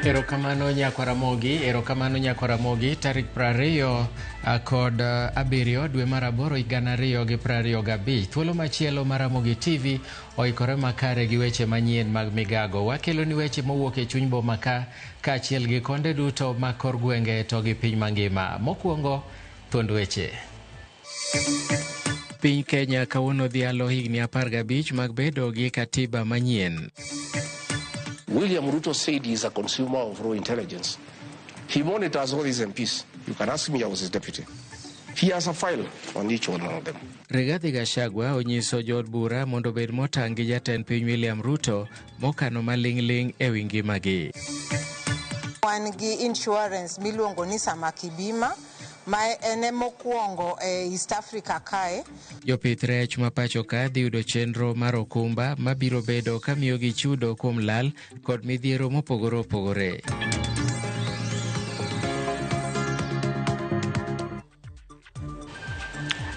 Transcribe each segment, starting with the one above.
Erokamano nyakwaramogi, erokamano nyakwaramogi, tarik 27 dwe mar 8 2025. Thuolo machielo mar Ramogi TV oikore makare gi weche manyien mag migago. Wakelo ni weche mowuok e chuny boma ka kaachiel gi konde duto mag kor gwenge to gi piny mangima. Mokwongo, thuond weche. Piny Kenya kawuono dhialo higni 15 mag bedo gi katiba manyien. William Ruto said he is a consumer of raw intelligence. He monitors all his MPs. You can ask me, I was his deputy. He has a file on each one of them. Rigathi Gachagua onyiso jood bura mondo obed motang' gi jatend piny William Ruto mokano maling'ling' ewi ngimagi. Wan gi insurance miluongo ni Samaki Bima ma en e mokwongo e East Africa kae. Jopith rech ma pacho ka dhi yudo chenro mar okumba mabiro bedo ka miyogi chudo kuom lal kod midhiero mopogore opogore.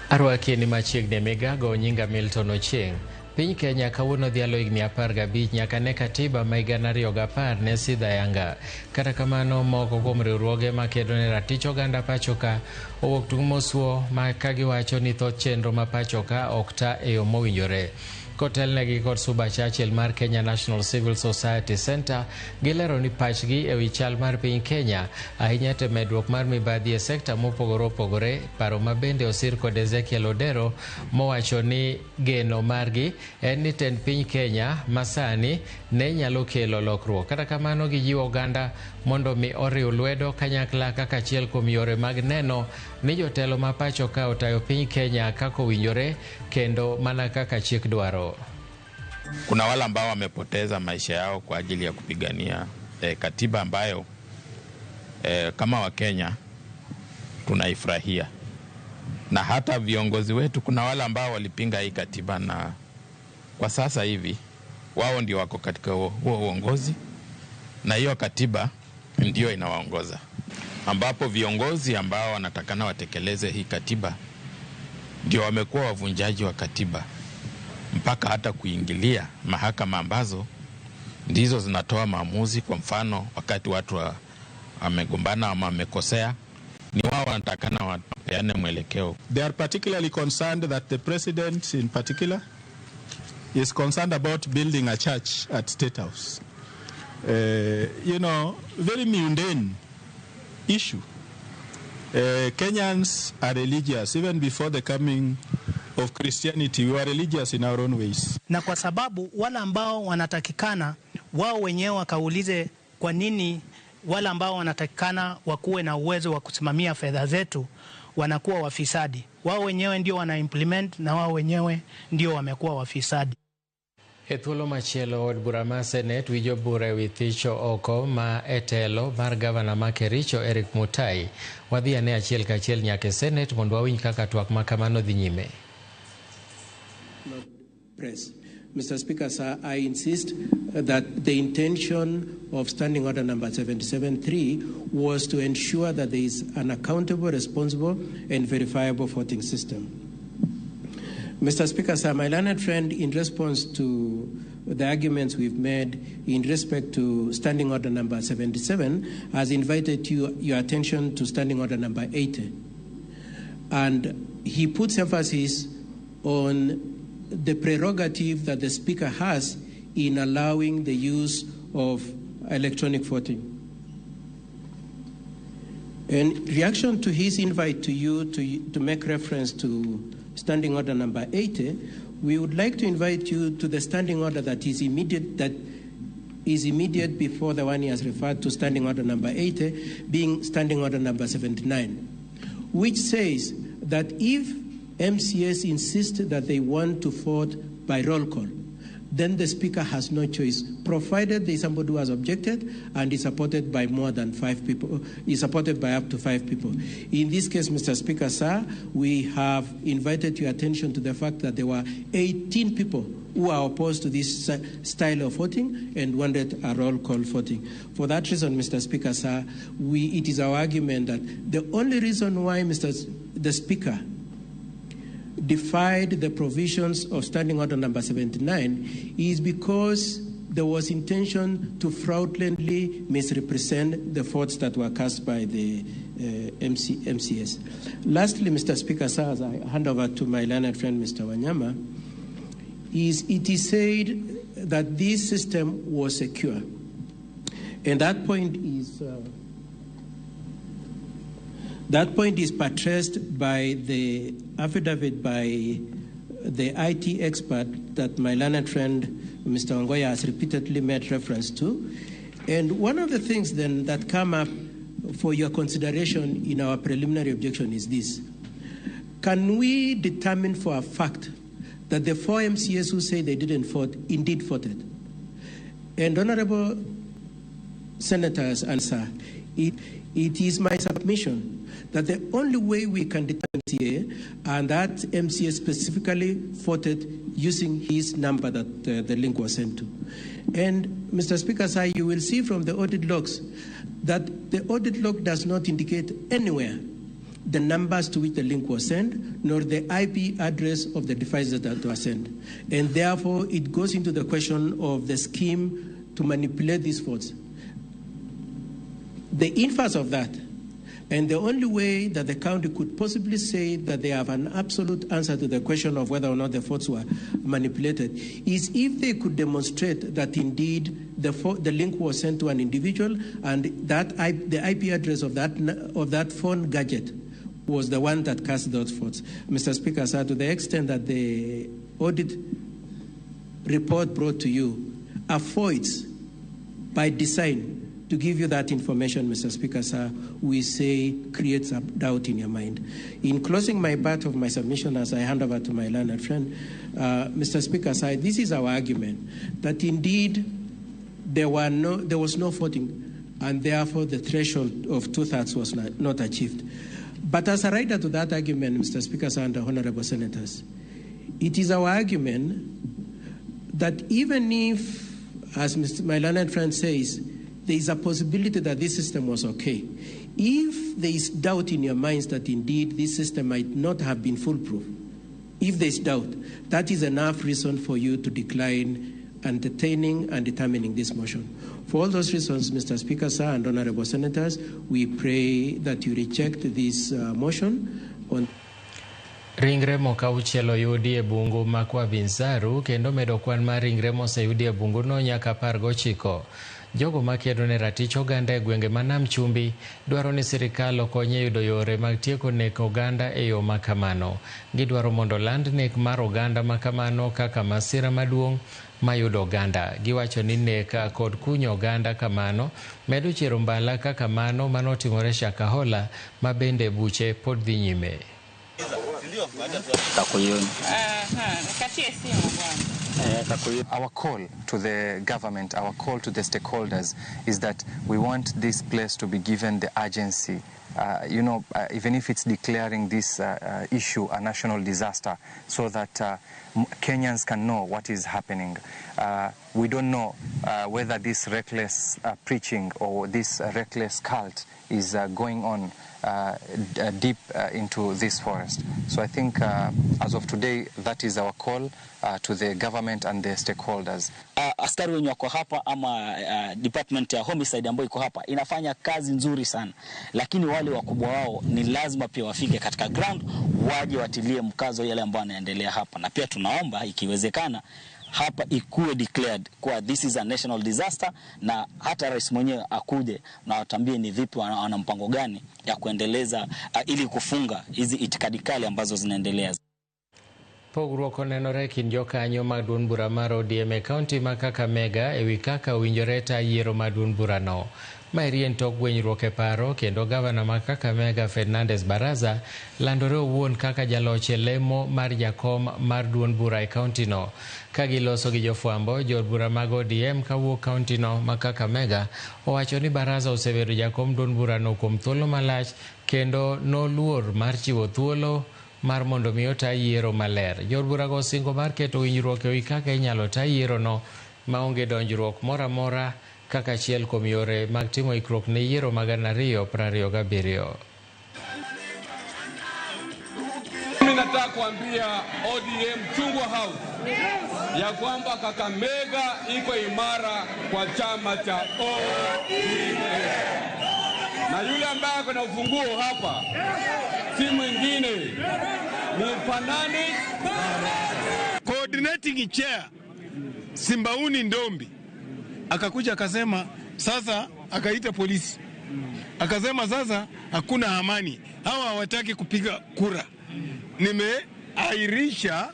Arwaki ni machiegni e migago, nyinga Milton Ochieng'. Piny Kenya kawuono dhialo higni 15 nyaka ne katiba ma 2010 ne sidho ayanga. Kata kamano, moko kuom riwruoge makedo ne ratich oganda pacho ka owuok tung' mosuo ma ka giwacho ni thoth chenro ma pacho ka ok ta e yo mowinjore. Kotelnegi kod Suba Churchill mar Kenya National Civil Society Center, gilero ni pachgi ewi chal mar piny Kenya, ahinya te medruok mar mibadhi e sekta mopogore opogore, paro ma bende osir kod Ezekiel Odero mowacho ni geno margi en ni tend piny Kenya masani ne nyalo kelo lokruok. Kata kamano gijiwo oganda mondo mi oriw lwedo kanyakla kaka achiel kuom yore mag neno ni jotelo ma pacho ka otayo piny Kenya kaka owinjore kendo mana kaka chik dwaro. Kuna wale ambao wamepoteza maisha yao kwa ajili ya kupigania katiba ambayo kama Wakenya tunaifurahia, na hata viongozi wetu kuna wale ambao walipinga hii katiba, na kwa sasa hivi wao ndio wako katika huo uongozi na hiyo katiba ndio inawaongoza, ambapo viongozi ambao wanatakana watekeleze hii katiba ndio wamekuwa wavunjaji wa katiba mpaka hata kuingilia mahakama ambazo ndizo zinatoa maamuzi. Kwa mfano, wakati watu wamegombana ama wamekosea, ni wao wanatakana wapeane mwelekeo. They are particularly concerned that the president in particular is concerned about building a church at State House. Very mundane issue. Kenyans are religious. Even before the coming of Christianity, we were religious in our own ways. Na kwa sababu wale ambao wanatakikana wao wenyewe wakaulize kwa nini wale ambao wanatakikana wakuwe na uwezo wa kusimamia fedha zetu wanakuwa wafisadi. Wao wenyewe ndio wana implement na wao wenyewe ndio wamekuwa wafisadi. E thuolo machielo od bura ma Senate winjo bura ewi thicho oko ma e telo mar gavana ma Kericho Eric Mutai. Wadhi ane achiel kachiel nyaka e Senate mondo wawinj kaka twak ma kamano dhi nyime. Press. Mr. Speaker, sir, I insist that the intention of Standing Order number 77.3 was to ensure that there is an accountable, responsible, and verifiable voting system. Mr. Speaker, sir, my learned friend, in response to the arguments we've made in respect to Standing Order number 77, has invited your attention to Standing Order number 80. And he puts emphasis on the prerogative that the Speaker has in allowing the use of electronic voting. In reaction to his invite to you to make reference to Standing Order number 80, we would like to invite you to the standing order that is immediate before the one he has referred to, Standing Order number 80, being Standing Order number 79, which says that if MCS insist that they want to vote by roll call, then the Speaker has no choice, provided there is somebody who has objected and is supported by more than 5 people, is supported by up to 5 people. In this case, Mr. Speaker, sir, we have invited your attention to the fact that there were 18 people who are opposed to this style of voting and wanted a roll call voting. For that reason, Mr. Speaker, sir, it is our argument that the only reason why the Speaker defied the provisions of Standing Order number 79 is because there was intention to fraudulently misrepresent the votes that were cast by the MCS. Lastly, Mr. Speaker, sir, as I hand over to my learned friend, Mr. Wanyama, it is said that this system was secure. And that point is buttressed by the affidavit by the IT expert that my learned friend, Mr. Ongoya, has repeatedly made reference to. And one of the things then that come up for your consideration in our preliminary objection is this. Can we determine for a fact that the 4 MCAs who say they didn't vote indeed voted? And honorable senators and sir, it is my submission that the only way we can determine MCA, and that MCA specifically voted using his number that the link was sent to. And Mr. Speaker, sir, you will see from the audit logs that the audit log does not indicate anywhere the numbers to which the link was sent, nor the IP address of the devices that were sent. And therefore, it goes into the question of the scheme to manipulate these votes. The inverse of that, and the only way that the county could possibly say that they have an absolute answer to the question of whether or not the votes were manipulated, is if they could demonstrate that indeed the link was sent to an individual and that the IP address of that phone gadget was the one that cast those votes. Mr. Speaker, sir, to the extent that the audit report brought to you avoids by design to give you that information, Mr. Speaker, sir, we say creates a doubt in your mind. In closing my part of my submission as I hand over to my learned friend, Mr. Speaker, sir, this is our argument, that indeed there was no voting, and therefore the threshold of 2/3 was not achieved. But as a rider to that argument, Mr. Speaker, sir, and the honorable senators, it is our argument that even if, as my learned friend says, there is a possibility that this system was okay, if there is doubt in your minds that indeed this system might not have been foolproof, if there is doubt, that is enough reason for you to decline entertaining and determining this motion. For all those reasons, Mr. Speaker, sir, and honorable senators, we pray that you reject this motion. On Ringre moko auchiel oyudi e bungu ma Kwa-Vinzaru kendo medo kwan mar ringre moseyudi e bunguno nyaka 19. Jogo makedo ne ratich oganda e gwenge ma Nam Chumbi dwaro ni sirikal okony e yudo yore mag tieko nek oganda e yo makamano. Gidwaro mondo land nek mar oganda makamano kaka masira maduong' mayudo oganda. Giwacho ni nek kod kunyo oganda kamano medo chiero mbala kaka mano manotimore Shakahola ma bende buche pod dhi nyime. Our call to the government, our call to the stakeholders is that we want this place to be given the urgency. Even if it's declaring this issue a national disaster, so that Kenyans can know what is happening. We don't know whether this reckless preaching or this reckless cult is going on deep into this forest. So I think as of today, that is our call to the government and the stakeholders. Askari wenye wako hapa ama department ya homicide ambayo iko hapa inafanya kazi nzuri sana, lakini wale wakubwa wao ni lazima pia wafike katika ground, waje watilie mkazo yale ambayo yanaendelea hapa. Na pia tunaomba ikiwezekana hapa ikuwe declared kwa this is a national disaster, na hata rais mwenyewe akuje na watambie ni vipi wana mpango gani ya kuendeleza ili kufunga hizi itikadi kali ambazo zinaendelea. Pogruok onenore e kind jokanyo mag duond bura mar ODM e kaunti ma Kakamega ewi kaka owinjore ta yiero mar duond burano. Maeri en tok gwenyruok e paro kendo gavana ma Kakamega Fernandes Baraza landore owuon kaka jaloch e lemo mar jakom mar duond bura e kaunti no. Ka giloso gi jofwambo, jood bura mag ODM kawuok kaunti no ma Kakamega owacho ni Baraza osebedo jakom duond burano kuom thuolo malach kendo noluor mar chiwo thuolo mar mondo mi ota yiero maler. Jood burago osingo mar keto winjruok ewi kaka inyalo ta yierono maonge donjruok moro amora kaka achiel kuom yore mag timo ikruok ne yiero mag 2027. Mimi nataka kuambia ODM Chungwa House ya kwamba Kakamega iko imara kwa chama cha ODM, na yule ambaye ako na ufunguo hapa si mwingine ni Fanani. Coordinating chair Simbauni Ndombi akakuja akasema sasa, akaita polisi akasema sasa hakuna amani, hawa hawataki kupiga kura, nimeairisha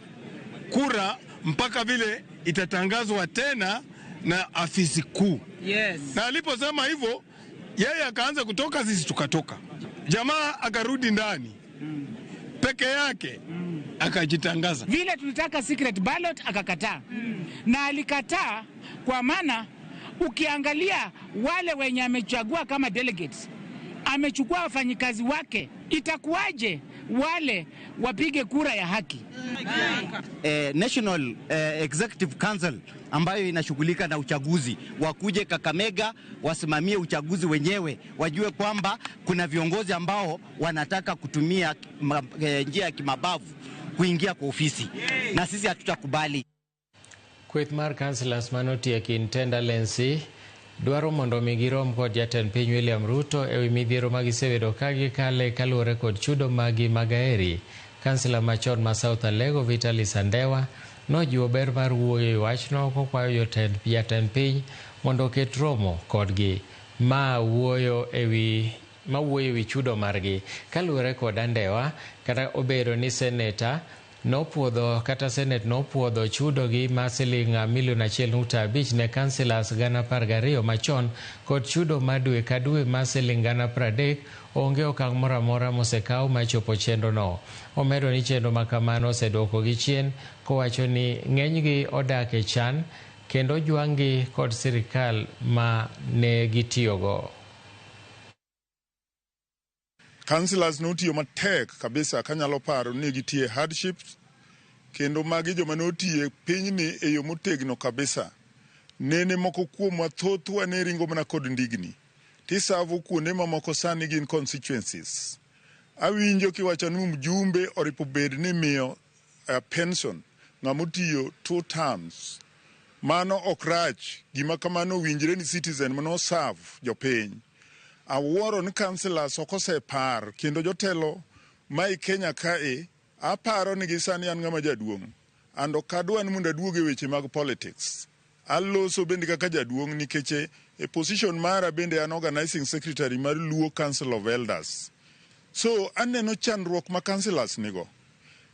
kura mpaka vile itatangazwa tena na afisi kuu. Yes. Na aliposema hivyo, yeye akaanza kutoka, sisi tukatoka. Jamaa akarudi ndani peke yake akajitangaza. Vile tulitaka secret ballot akakataa. Na alikataa kwa maana ukiangalia wale wenye amechagua kama delegates, amechukua wafanyikazi wake, itakuwaje wale wapige kura ya haki? National Executive Council ambayo inashughulika na uchaguzi wakuje Kakamega wasimamie uchaguzi wenyewe, wajue kwamba kuna viongozi ambao wanataka kutumia njia ya kimabavu kuingia kwa ofisi, na sisi hatutakubali. Kweth mar councillors manotieki Intendancy dwaro mondo mi girom kod jatend piny William Ruto ewi midhiero magisebedo ka gikale kaluwore kod chudo magi mag aeri. Kansila machon ma South Alego Vitalis Andewa nojiwo ber mar wuoyo e wachno kokwayo jatend piny mondo oket romo kodgi ma wuoyo ewi chudo margi. Kaluwore kod Andewa, kata obedo ni seneta nopuodho kata senet nopuodho chudo gi ma siling milion 1.5 ne kansilas 12,000 machon kod chudo ma dwe ka dwe ma siling 30,000, onge okang' moro amora mosekaw machopo chenro no. Omedo ni chenro ma kamano oseduokogi chien kowacho ni ng'enygi odak e chan kendo jwang'gi kod sirikal ma ne gitiyogo. Councillors notiyo matek kabisa kanyalo paro ni gitie hardships kendo magi joma notiye pinyni e yo motegno kabisa. Nene moko kuomwa thothwa ne ringo mana kod ndigni tisavo kuonde mamoko sani gin constituencies. Awinjo kiwacho ni mjumbe oripo bed ni miyo pension ng'ama otiyo 2 terms. Mano ok rach, gima kamano owinjre ni citizen mano serve jopiny. Awuoro ni councillors ok osepar kendo jotelo ma i Kenya kae aparo ni gi sani an ng'ama jaduong' and ok adwa ni mondo aduog e weche mag politics. Aloso bende kaka jaduong' nikech e position mara bende an organizing secretary mar Luo Council of Elders. So aneno chandruok ma councillors nigo.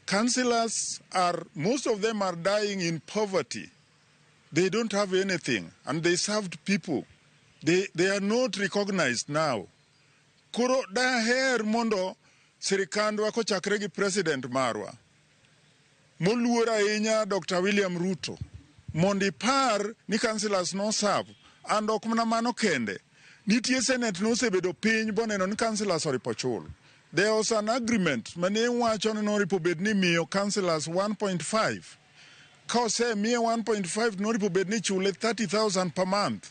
Councillors are, most of them are dying in poverty. They don't have anything and they served people. They are not recognized now. Koro daher mondo sirikandwa kochakre gi president marwa moluor ahinya Dr. William Ruto mondo ipar ni councillors no serve and ok mana mano kende. Nitie senate nosebedo piny boneno ni councillors oripo chul. There was an agreement mane wacho ni noripo bed ni miyo councillors 1.5. Ka osemiye 1.5 noripo bed ni chule 30,000 per month.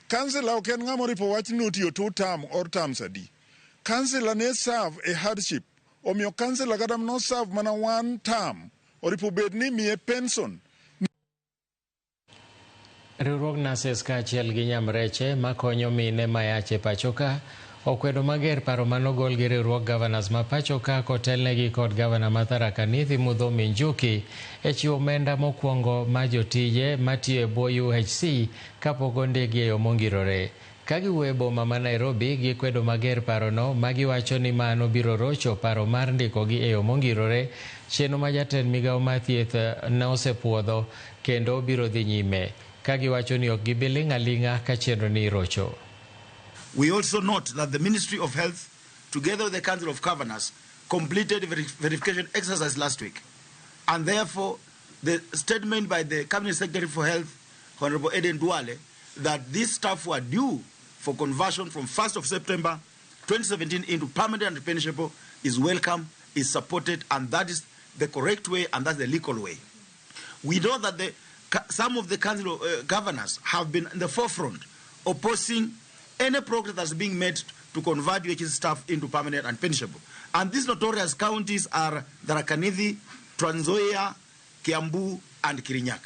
Councillor ok en ng'ama oripo wach ni otiyo 2 term or terms adi. Councillor ne serve a hardship. Omiyo councillor kata no serve mana 1 term oripo bed ni miye pension. Riwruog Nurses kaachiel gi nyamreche makonyo mine mayach e pacho ka okwedo mager paro manogol gi riwruog governors ma pacho ka kotelnegi kod gavana ma Tharaka Nithi Muthomi Njuki e chiwo omenda mokwongo ma jotije matiyo e bwo UHC kapok ondikgi e yo mongirore. Ka giwuoyo e boma ma Nairobi, gikwedo mager parono ma giwacho ni mano biro rocho paro mar ndikogi e yo mongirore, chenro ma jatend migawo mar thieth nosepuodho kendo biro dhi nyime. Ka giwacho ni ok gibi ling' aling'a ka chenro ni irocho. We also note that the Ministry of Health, together with the Council of Governors, completed verification exercise last week. And therefore, the statement by the Cabinet Secretary for Health, Honorable Eden Duale, that these staff were due for conversion from 1st of September 2017 into permanent and pensionable is welcome, is supported, and that is the correct way and that's the legal way. We know that some of the council of governors have been in the forefront opposing any progress that's being made to convert UHC staff into permanent and pensionable. And these notorious counties are Tharaka Nithi, Trans Nzoia, Kiambu, and Kirinyaga.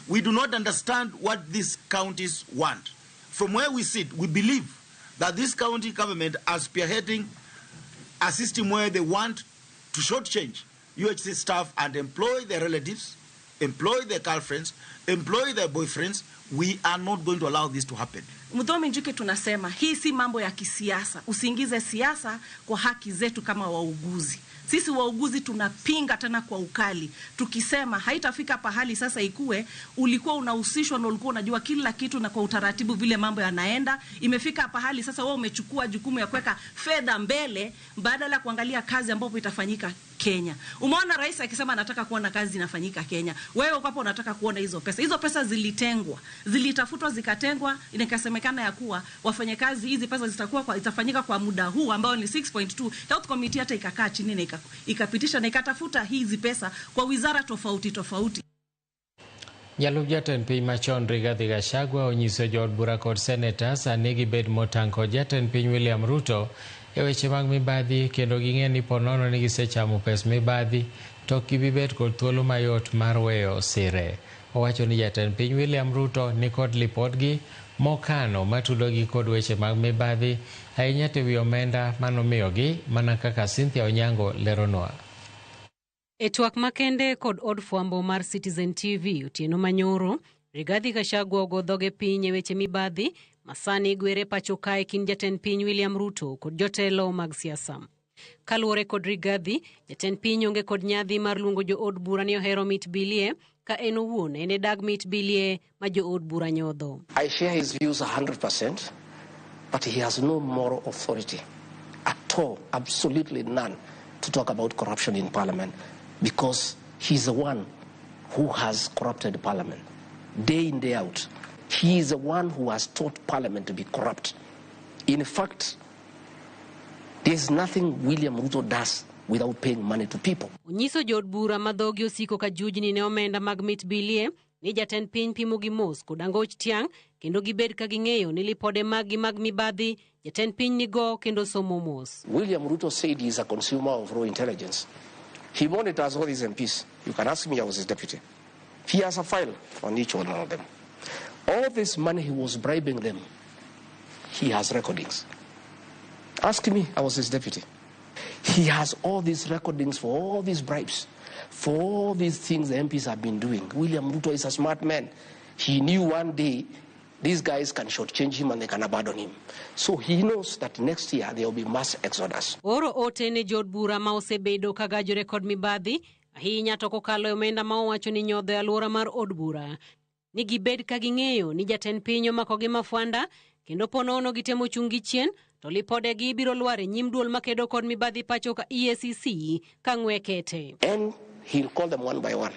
We do not understand what these counties want. From where we sit, we believe that this county government are spearheading a system where they want to shortchange UHC staff and employ their relatives, employ their girlfriends, employ their boyfriends. We are not going to allow this to happen. Muthomi Njuki tunasema hii si mambo ya kisiasa. Usiingize siasa kwa haki zetu kama wauguzi. Sisi wauguzi tunapinga tena kwa ukali, tukisema haitafika pahali sasa ikue ulikuwa unahusishwa na ulikuwa unajua kila kitu na kwa utaratibu vile mambo yanaenda. Imefika pahali sasa wewe umechukua jukumu ya kuweka fedha mbele badala ya kuangalia kazi ambapo itafanyika Kenya. Umeona rais akisema anataka kuona kazi inafanyika Kenya. Wewe uko hapo unataka kuona hizo pesa. Hizo pesa zilitengwa, zilitafutwa zikatengwa, inakasemekana ya kuwa wafanyakazi hizi pesa zitakuwa itafanyika kwa muda huu ambao ni 6.2. Health Committee hata ikakaa chini na ikapitisha na ikatafuta hizi pesa kwa wizara tofauti tofauti. Jalup jatend piny machon Rigathi Gachagua onyiso jood bura kod seneta sani gibed motang' kod jatend piny William Ruto e weche mag mibadhi kendo ging'e ni po nono ni gisechamo pes mibadhi to ok gibi bet kod thuolo mayot mar weyo sire. Owacho ni jatend piny William Ruto nikod lipodgi mokano matudogi kod weche mag mibadhi ahinya to ewi omenda manomiyogi mana kaka Cynthia Onyango leronwa. E twak makende kod od fwambo mar Citizen TV otieno manyoro, Rigathi Gachagua ogo dhoge piny e weche mibadhi masani gwere pacho kae kind jatend piny William Ruto kod jotelo mag siasa. Kaluwore kod Rigathi, jatend piny onge kod nyadhi mar luongo jood bura ni ohero mit bilie ka en owuon en e dag mit bilie ma jood bura nyodho. I share his views 100%, but he has no moral authority at all, absolutely none, to talk about corruption in parliament, because he's the one who has corrupted parliament day in, day out. He is the one who has taught parliament to be corrupt. In fact, there's nothing William Ruto does without paying money to people. Onyiso jood bura ma dhogi osiko ka jujni ne omenda mag mit bilie ni jatend piny pimo gi mos kod angoch tiang' kendo gibed ka ging'eyo ni lipode maggi mag mibadhi jatend piny nigo kendo somo mos. William Ruto said he is a consumer of raw intelligence. He monitors all his MPs. You can ask me, I was his deputy. He has a file on each one of them. All this money he was bribing them, he has recordings. Ask me, I was his deputy. He has all these recordings for all these bribes, for all these things the MPs have been doing. William Ruto is a smart man. He knew one day these guys can shortchange him and they can abandon him. So he knows that next year there will be mass exodus. Oro ote ne jood bura ma osebedo ka gajore kod mibadhi ahinya to kokalo e omenda ma owacho ni nyodho e alwora mar od bura ni gibed ka ging'eyo ni jatend piny omakogi mafwanda kendo po nono gitemo chung' gi chien to lipodegi biro lwar e nyim duol makedo kod mibadhi pacho ka EACC ka ng'we kete. And he'll call them one by one.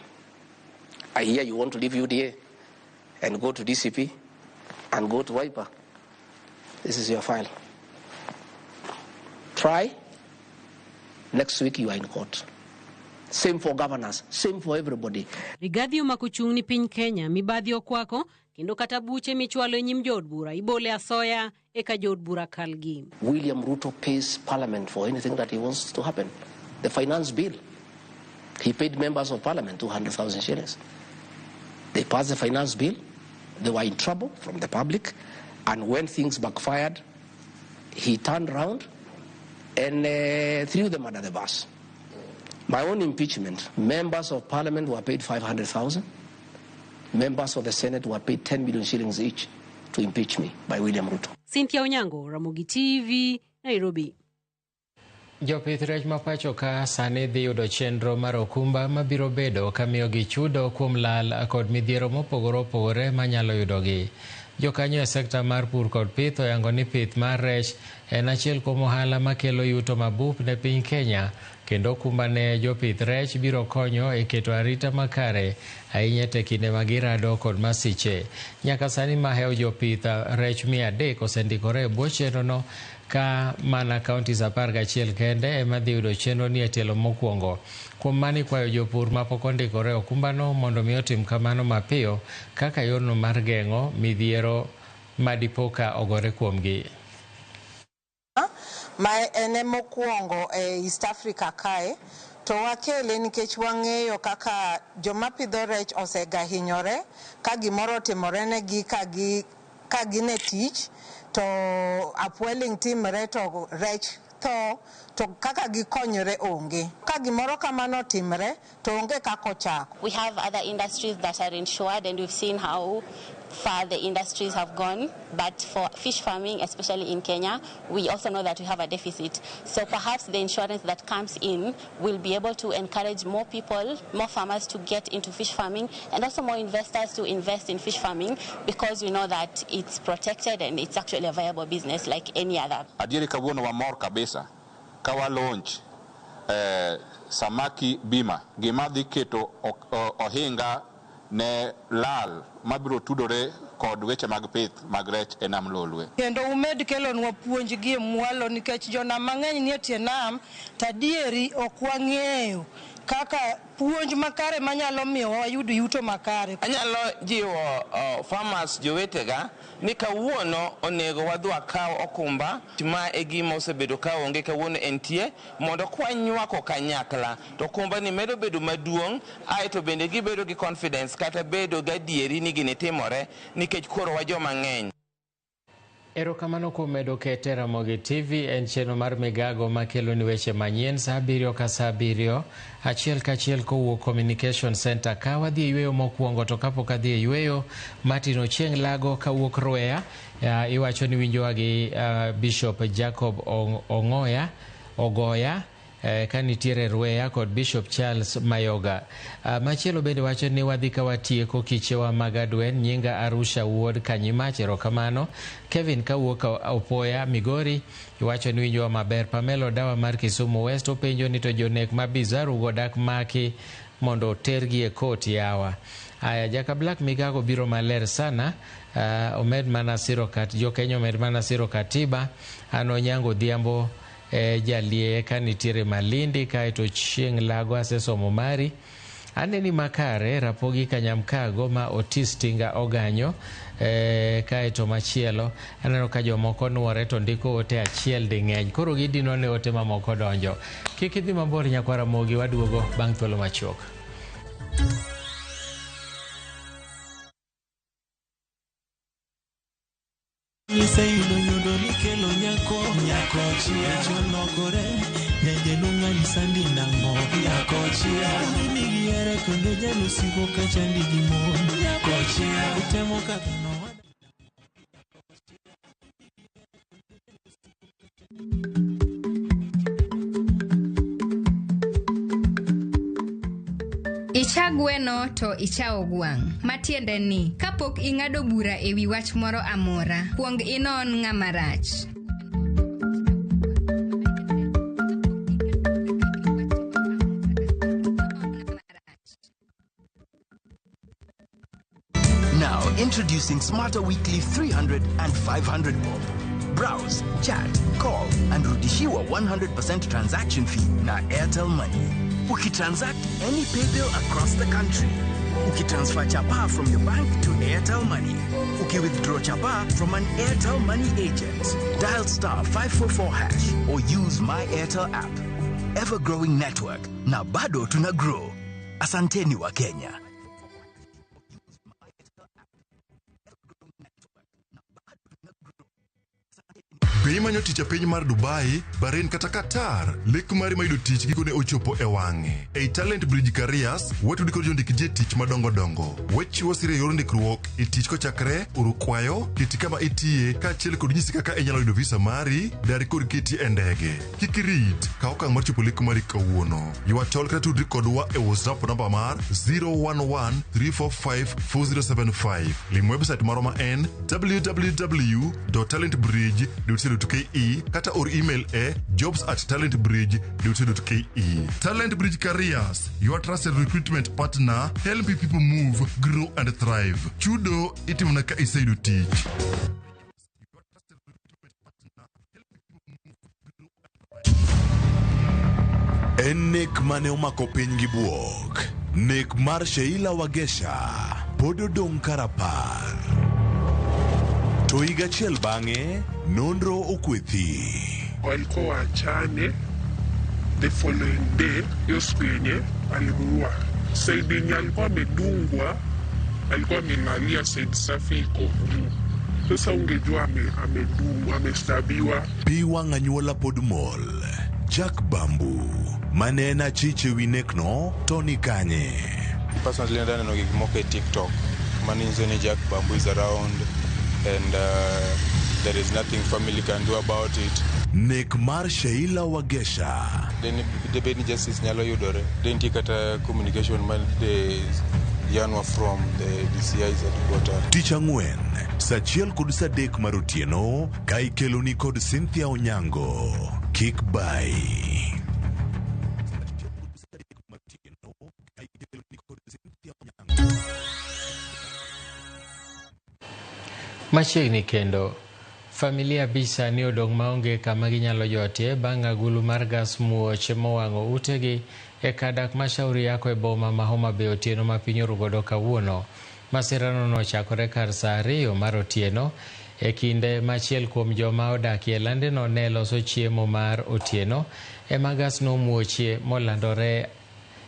I hear you want to leave UDA and go to DCP and go to Wiper. This is your file. Try. Next week you are in court. Same for governors, same for everybody. Rigathi omako chung' ni piny Kenya mibadhi okwako kendo kata buche michwalo e nyim jood bura ibole asoya eka jood bura kalgi. William Ruto pays parliament for anything that he wants to happen. The finance bill, he paid members of parliament 200,000 shillings. They passed the finance bill. They were in trouble from the public. And when things backfired, he turned round and threw them under the bus. My own impeachment, members of parliament were paid 500,000. Members of the Senate were paid 10 million shillings each to impeach me by William Ruto. Cynthia Onyango, Ramogi TV, Nairobi. Jopith rech ma pacho ka sani dhi yudo chenro mar okumba mabiro bedo ka miyogi chudo kuom lal kod midhiero mopogore opogore manyalo yudogi. Jokanyo e sekta mar pur kod pith oyango ni pith mar rech en achiel kuom ohala makelo yuto mabup ne piny Kenya kendo okumba ne jopith rech biro konyo e keto arita makare ahinya te kinde ma girado kod masiche. Nyaka sani mahew jopith rech 300 osendikore e bwo chenrono ka mana counties 11 kende ema dhi yudo chenro ni e tielo mokwongo. Kuom mano ikwayo jopur mapok ondikore okumbano mondo mi otim kamano mapiyo kaka yorno mar geng'o midhiero madipo ka ogore kuomgi. ma en e mokwongo e East Africa kae. To wakele nikech wang'eyo kaka joma pidho rech osega hinyore ka gimoro otimore negi ka gi ka gin e tich to upwelling timre to rech tho to kaka gikonyore onge. Ka gimoro kamano otimre to onge kaka ochako. We have other industries that are insured, and we've seen how far the industries have gone. But for fish farming, especially in Kenya, we also know that we have a deficit. So perhaps the insurance that comes in will be able to encourage more people, more farmers to get into fish farming, and also more investors to invest in fish farming, because we know that it's protected and it's actually a viable business like any other. Adieri kawuono wamor kabisa ka wa launch Samaki Bima, gima dhi keto ohinga ne lal mabiro tudore kod weche mag pith mag rech e nam Lolwe. Kendo umed kelonwa puonj gi e mwalo nikech jonam mang'eny nie tie nam to adieri ok wang'eyo kaka puonj makare manyalo miyo wayud yuto makare. Anyalo jiwo farmers jowetega ni kawuono onego wadhi wakaw okumba ma e gima osebedo ka onge kawuono entie mondo kwanywako kanyakla to okumba ni medo bedo maduong' aeto bende gibedo gi confidence kata bedo gadieri ni gini timore nikech koro wa joma ng'eny. Erokamano kuom medo kete Ramogi TV en chenro mar migago makelo ni weche manyien saa 7 ka saa 7 achiel kachiel kowuok Communication Center. Ka wadhi e yweyo mokwongo to kapok adhi e yweyo, Martin Ochieng' Lago kawuok Rweya iwacho ni winjowa gi Bishop Jacob Ong'oya Ogoya ka nitiere Rweya kod Bishop Charles Mayoga. Machielo bende wacho ni wadhi ka watieko kichewa mag adwen. Nyinga Arusha wuod Kanyimach, erokamano. Kevin kawuok Opoya Migori iwacho ni winjowa maber. Pamela Odawa mar Kisumu West openjo ni to jonek ma Bizaru go dak maki mondo otergi e kot yawa. Aya, Jaka Black Migago biro maler sana. Omed mana siro kat jo Kenya omed mana siro katiba. An Onyango Odhiambo jalie ka nitiere Malindi. Kaeto Chieng' Lago asesomo mari. Aneni makare Rapogi Kanyamkago ma Otis Tinga Oganyo. Kaeto machielo aneno ka jomoko nuore to ndiko ote achiel ding'eny, koro gidino ne ote mamoko donjo. Kik idhi mabor nyakwar Ramogi, waduogo bang' thuolo machuok. Iseyudo nyodo nikelo nyako nyako chia cholokore nyajaluong' anyisa ndi nang'o nyako chia nigi here kendo jalusiko kachandi gi mon nyako chia utemo kaka no. Icha gweno to ichawo gwang'. Matiende ni, kapok ing'ado bura e wi wach moro amora, kuong inon ng'ama rach. Now, introducing Smarter Weekly 300 and 500 bob. Browse, chat, call, and rudishiwa 100% transaction fee na Airtel Money. Ukitransact any paybill across the country. Ukitransfer chapa from your bank to Airtel Money. Ukiwithdraw chapa from an Airtel Money agent. Dial star 544 hash or use My Airtel app. Ever growing network. Na bado tuna grow. Asanteni wa Kenya. Be imanyo tich e piny mar Dubai, Bahrain kata Qatar? Lek mari mar yudo tich gikone ochopo e wang'e. Ei Talent Bridge Careers, watudi kod jondik ji e tich madongo dongo. Wachiwo sir e yor ndikruok e tich kochakre oro kwayo, keti kama itiye, kaachiel kod nyisi kaka inyalo yudo visa mari, dar kod keti e ndege. Kik irit, kaw okang' mar chopo lek mari kawuono. Ywa tol kata tudri kodwa e WhatsApp namba mar 011 345 4075. Lim website marwa ma en www.talentbridge.co.ke kata or email e jobs@talentbridge.co.ke. Talent Bridge Careers, your trusted recruitment partner, helping people move, grow and thrive. Chudo itimona ka iseyudo tich. En nek mane omako piny gi buok. Nek mar Sheila Wagesha pod odong' karapar. To higa achiel bang'e, nonro okwethi. Walikuwa waachane the following day, hiyo siku yenye alimuua. Side yenye alikuwa amedungwa, alikuwa amelalia side safi iko juu. Sasa ungejua amedungwa, amestabiwa. Pi wang' anyuola pod mol. Jack Bambu mane en achich e wi nekno to ni kanye? Personally, ndaneno gik moko e TikTok manyiso ni Jack Bambu is around and there is nothing family can do about it. Nek mar Sheila Wagesha. Debed ni justice nyalo yudore. De nitie kata communication ma de yanwa from the DCI's headquarter. Tich ang'wen saa achiel kod saa adek mar otieno ka ikeloni kod Cynthia Onyango. Kik bai. Machiegni kendo, familia abich sani odong' maonge kama ginyalo jotie bang' agulu mar gas muoch mowang'o utegi e kar dak ma Shauri Yako e boma ma Homa Bay otieno ma piny oru godo kawuono. Masirano nochakore kar saa 2 mar otieno e kinde ma achiel kuom joma odakie landeno ne loso chiemo mar otieno ema gas nomuochie molandore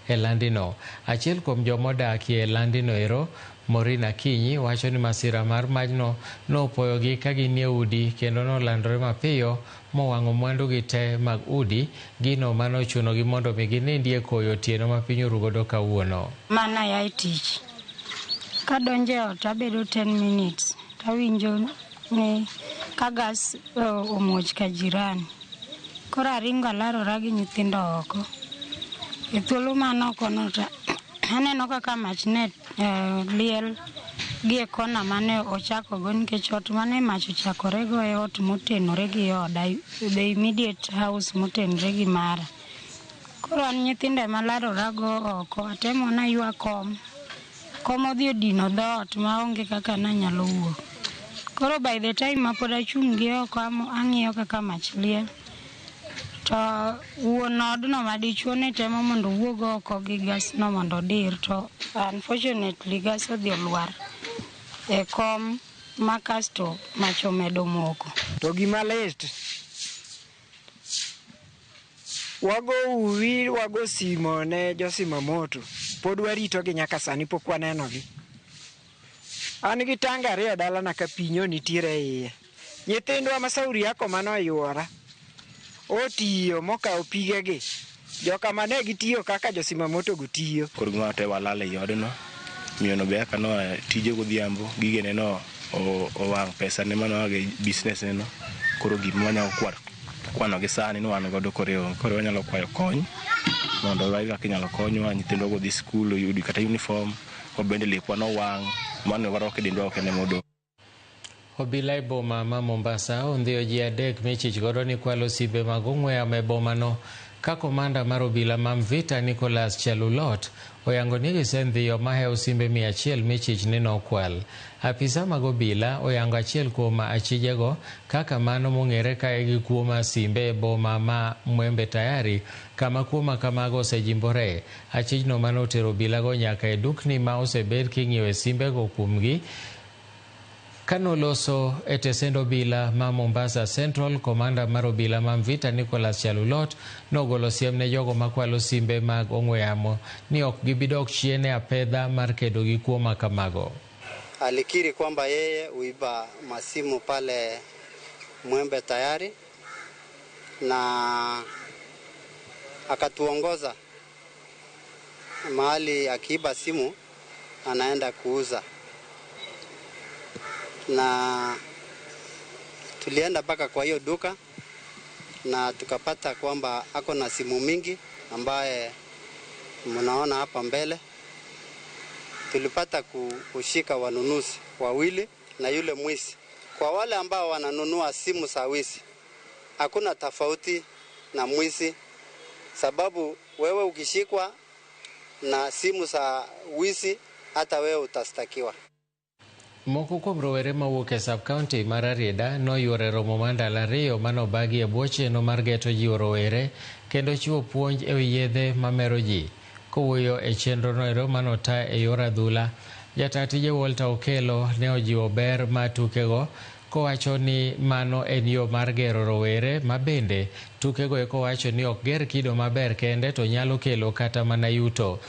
e landino. Achiel kuom joma odakie e landino ero, Maureen Akinyi, wacho ni masira mar majno nopoyogi ka ginie udi kendo nolandore mapiyo mowang'o mwandugi te mag udi, gino manochunogi mondo mi ginindie koyo otieno ma piny oru godo kawuono. Mana ya tich. Kadonjo e ot abedo 10 minutes tawinjo ni ka gas omuoch ka jirani. Koro aringo alarora gi nyithindo oko. E thuolo man okono to aneno kaka mach ne liel gi e kona mane ochakogo, nikech ot mane mach ochakorego e ot motenore gi oda, the immediate house motenore gi mara. Koro an nyithindo ema larorago oko, atemo naywa kom. Kom odhi odino dhoot maonge kaka nanyalo wuok. Koro by the time ma pod achung' gi oko ang'iyo kaka mach liel, to wuon odno madichuo ne temo mondo owuog oko gi gas no mondo odir, to unfortunately gas odhi olwar e kom ma kasto mach omedo moko. To gima lit, wago uwi, wago simo ne josimamoto, pod waritogi nyaka sani pok wanenogi. An gi tanga ariyo e dalana ka pinyo nitiere e iye. Nyithindwa ma Sauri Yako manoyuora otiyo mokawo pigegi. Joka mane gitiyo kaka josimamoto go tiyo. Koro gima te walal e odno. Miyo no be kaka noa tije godhiambo, gigene no owang' pesa ne manoa gi business ne no. Koro gima wanyalo kwano gi sani ni wan godo koro onge. Koro wanyalo kwayo kony mondo wayud kaka inyalo konywa, nyithindwa go dhi skul oyud kata uniform, wabende lepwa nowang', mano warwako e dendwa ok en emodong'. Obila e boma ma Mombasa ondhiyo ji 3 michich godo ni kwalo simbe mag ong'we yamo e bomano ka komanda mar obila ma Mvita Nicholas Chelulot oyango ni gisendhiyo mahewo simbe 100 michich ni nokwal. Apisa mag obila oyango achiel kuom achijego kaka mano mong'ere kae gi kuo mar simbe e boma ma Mwembe Tayari kama kuo ma kamago osejimbore. Achijno manotero obilago nyaka e dukni ma osebed king'iewe simbego kuomgi. Kanoloso e tesend obila ma Mombasa Central, komanda mar obila ma Mvita Nicholas Chelulot nogolo siem ne jogo makwalo simbe mag ong'we yamo ni ok gibidok chien e apedha mar kedo gi kuo ma kamago. Alikiri kwamba yeye huiba masimu pale Mwembe Tayari na akatuongoza mahali akiiba simu anaenda kuuza, na tulienda mpaka kwa hiyo duka na tukapata kwamba ako na simu mingi ambaye mnaona hapa mbele. Tulipata kushika wanunuzi wawili na yule mwizi. Kwa wale ambao wananunua simu za wizi, hakuna tofauti na mwizi, sababu wewe ukishikwa na simu za wizi hata wewe utastakiwa. Moko kuom rowere mawuok e sub-county mar Rarieda noyuoro e romo mar ndalo 2 manobagi e bwo chenro mar geto jiwo rowere kendo chiwo puonj e wi yedhe mamero ji. Kowuoyo e chenrono ero manota e yor adhula, jata tije Walter Okelo ne ojiwo ber mar tukego Kowacho ni mano en yo mar gero rowere ma bende tukego eko wacho ni ok ger kido maber kende to nyalo kelo kata mana yuto.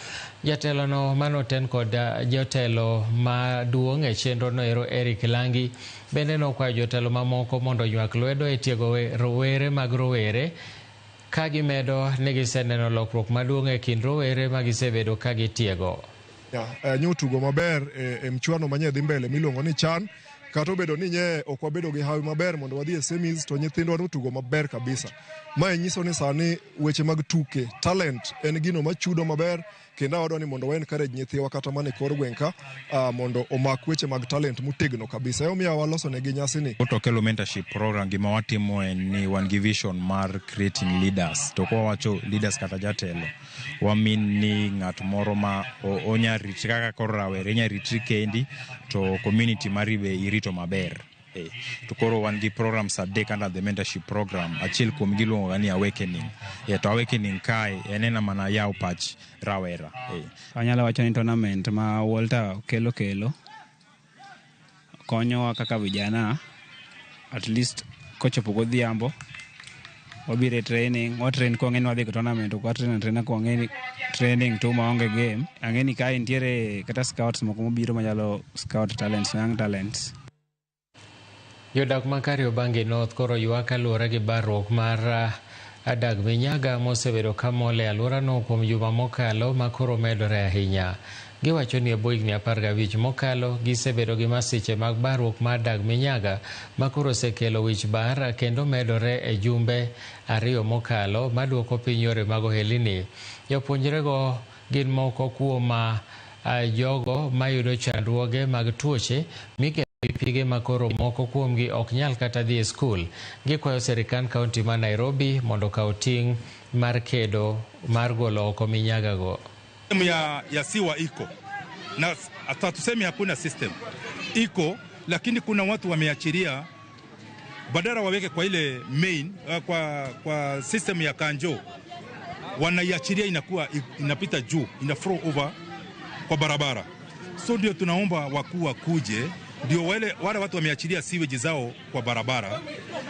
Jatelono manoten kod jotelo maduong' e chenro no ero Eric Langi bende nokwayo jotelo mamoko mondo onywak lwedo e tiego rowere mag rowere ka gimedo ni giseneno lokruok maduong' e kind rowere ma gisebedo ka gitiego. Nyo tugo maber e mchuano manye dhi mbele miluongo ni CHAN. Kata obedo ni nye ok wabedo gi hawi maber mondo wadhi e semis, to nyithindwa notugo maber kabisa. Mae nyiso ni sani weche mag tuke, talent en gino machudo maber, kendo awadwa ni mondo wa encourage nyithiwa kata mana e kor gweng' ka mondo omak weche mag talent motegno kabisa. Emomiyo waloso negi nyasi ni. To kelo mentorship program, gima watimo en ni wan gi vision mar creating leaders. To kwa wacho leaders kata jatelo, wamin ni ng'at moro ma onya ritri kaka koro rawere, inya ritri kendi to community mari be irito maber. To koro wan gi programs adek under the mentorship program. Achiel kuom gi iluongo ga ni awakening. To awakening kae en ena mana yawo pach rawera. Anyalo wacho ni tournament ma Walter kelo konyowa kaka vijana, at least kochopo godhiambo wabiro e training, watrain kwang'e ni wadhi go tournament, ok watrain atraina kwang'e ni training tu maonge game. Ang'e ni kae nitiere kata scouts moko mobiro manyalo scout talents, young talents. Jodak ma Kariobangi North koro ywak kaluwore gi barruok mar adag minyaga mosebedo kamol e alworano kuom juma mokalo ma koro medore ahinya. Giwacho ni e bwo higni 15 mokalo gisebedo gi masiche mag barruok mar dag minyaga ma koro osekelo wich bar kendo medore e jumbe 2 mokalo maduoko piny yore mag ohelni. Jopuonjrego gin moko kuom jogo mayudo chandruoge mag tuoche mikelo gi pige ma koro moko kuomgi ok nyal kata dhi e skul. Gikwayo sirikand kaunti ma Nairobi mondo okaw ting' mar kedo mar golo oko minyagago. Ya siwa iko na hatusemi hakuna system iko, lakini kuna watu wameachilia badala waweke kwa ile main kwa system ya kanjo, wanaiachilia inakuwa inapita juu, ina flow over kwa barabara. So ndio tunaomba wakuu wakuje, ndio wale watu wameachilia sewage zao kwa barabara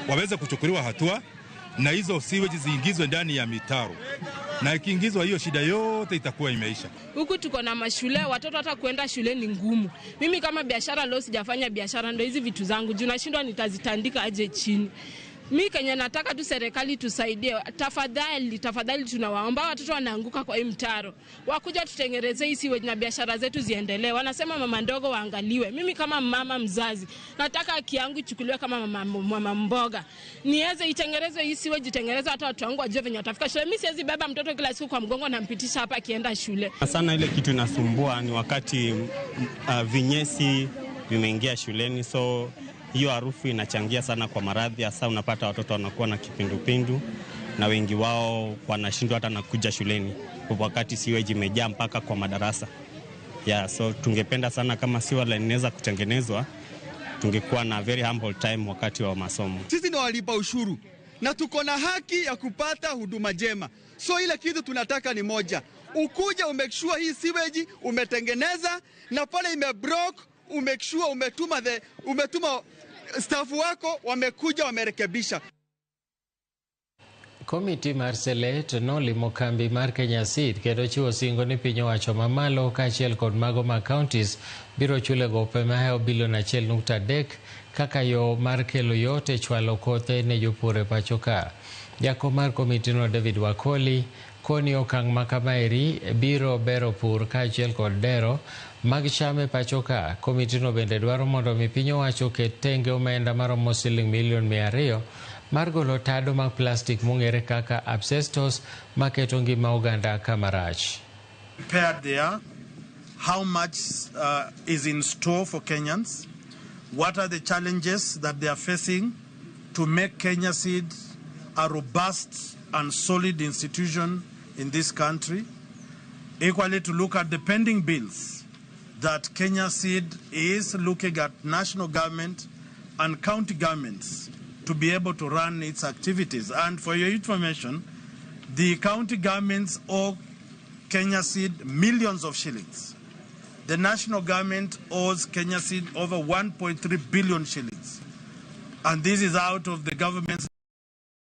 waweze kuchukuliwa hatua na hizo sewage ziingizwe ndani ya mitaro, na ikiingizwa hiyo shida yote itakuwa imeisha. Huku tuko na mashule, watoto hata kuenda shule ni ngumu. Mimi kama biashara leo sijafanya biashara, ndio hizi vitu zangu juu nashindwa nitazitandika aje chini. Mimi Kenya nataka tu serikali tusaidie. Tafadhali, tafadhali tunawaomba, watoto wanaanguka kwa hii mtaro. Wakuja tutengeneze hii sewage na biashara zetu ziendelee. Wanasema mama ndogo waangaliwe. Mimi kama mama mzazi nataka haki yangu ichukuliwe kama mama mboga. Niweze itengenezwe hii sewage, itengenezwe hata watu wangu wajue venye watafika shule. Mimi siwezi beba mtoto kila siku kwa mgongo na mpitisha hapa akienda shule. Sana ile kitu inasumbua ni wakati vinyesi vimeingia shuleni, so hiyo harufu inachangia sana kwa maradhi. Hasa unapata watoto wanakuwa na kipindupindu na wengi wao wanashindwa hata na kuja shuleni wakati sewage imejaa mpaka kwa madarasa. So tungependa sana kama sewer line inaweza kutengenezwa, tungekuwa na very humble time wakati wa masomo. Sisi ni walipa ushuru na tuko na haki ya kupata huduma jema. So ile kitu tunataka ni moja, ukuja umake sure hii sewage umetengeneza, na pale imebroke umake sure umetuma staff wako wamekuja wamerekebisha. Komiti mar Senate nolimo kambi mar Kenya Seed kendo chiwo singo ni piny owacho mamalo kaachiel kod mago mag counties biro chule gope mahewo bilion 1.3 kaka yo mar kelo yot e chwalo kothe ne jopur e pacho ka. Jakom mar komitino David Wakoli koni okang' ma kamaeri biro bero pur kaachiel kod dero mag cham e pacho ka. Komitino bende dwaro mondo mi piny owacho oket tenge omenda maromo siling milion 200 mar golo tado mag plastik mong'ere kaka asbestos maketo ngima oganda kamarach. Prepared there, how much is in store for Kenyans? What are the challenges that they are facing to make Kenya Seed a robust and solid institution in this country? Equally, to look at the pending bills that Kenya Seed is looking at national government and county governments to be able to run its activities. And for your information, the county governments owe Kenya Seed millions of shillings. The national government owes Kenya Seed over 1.3 billion shillings. And this is out of the government's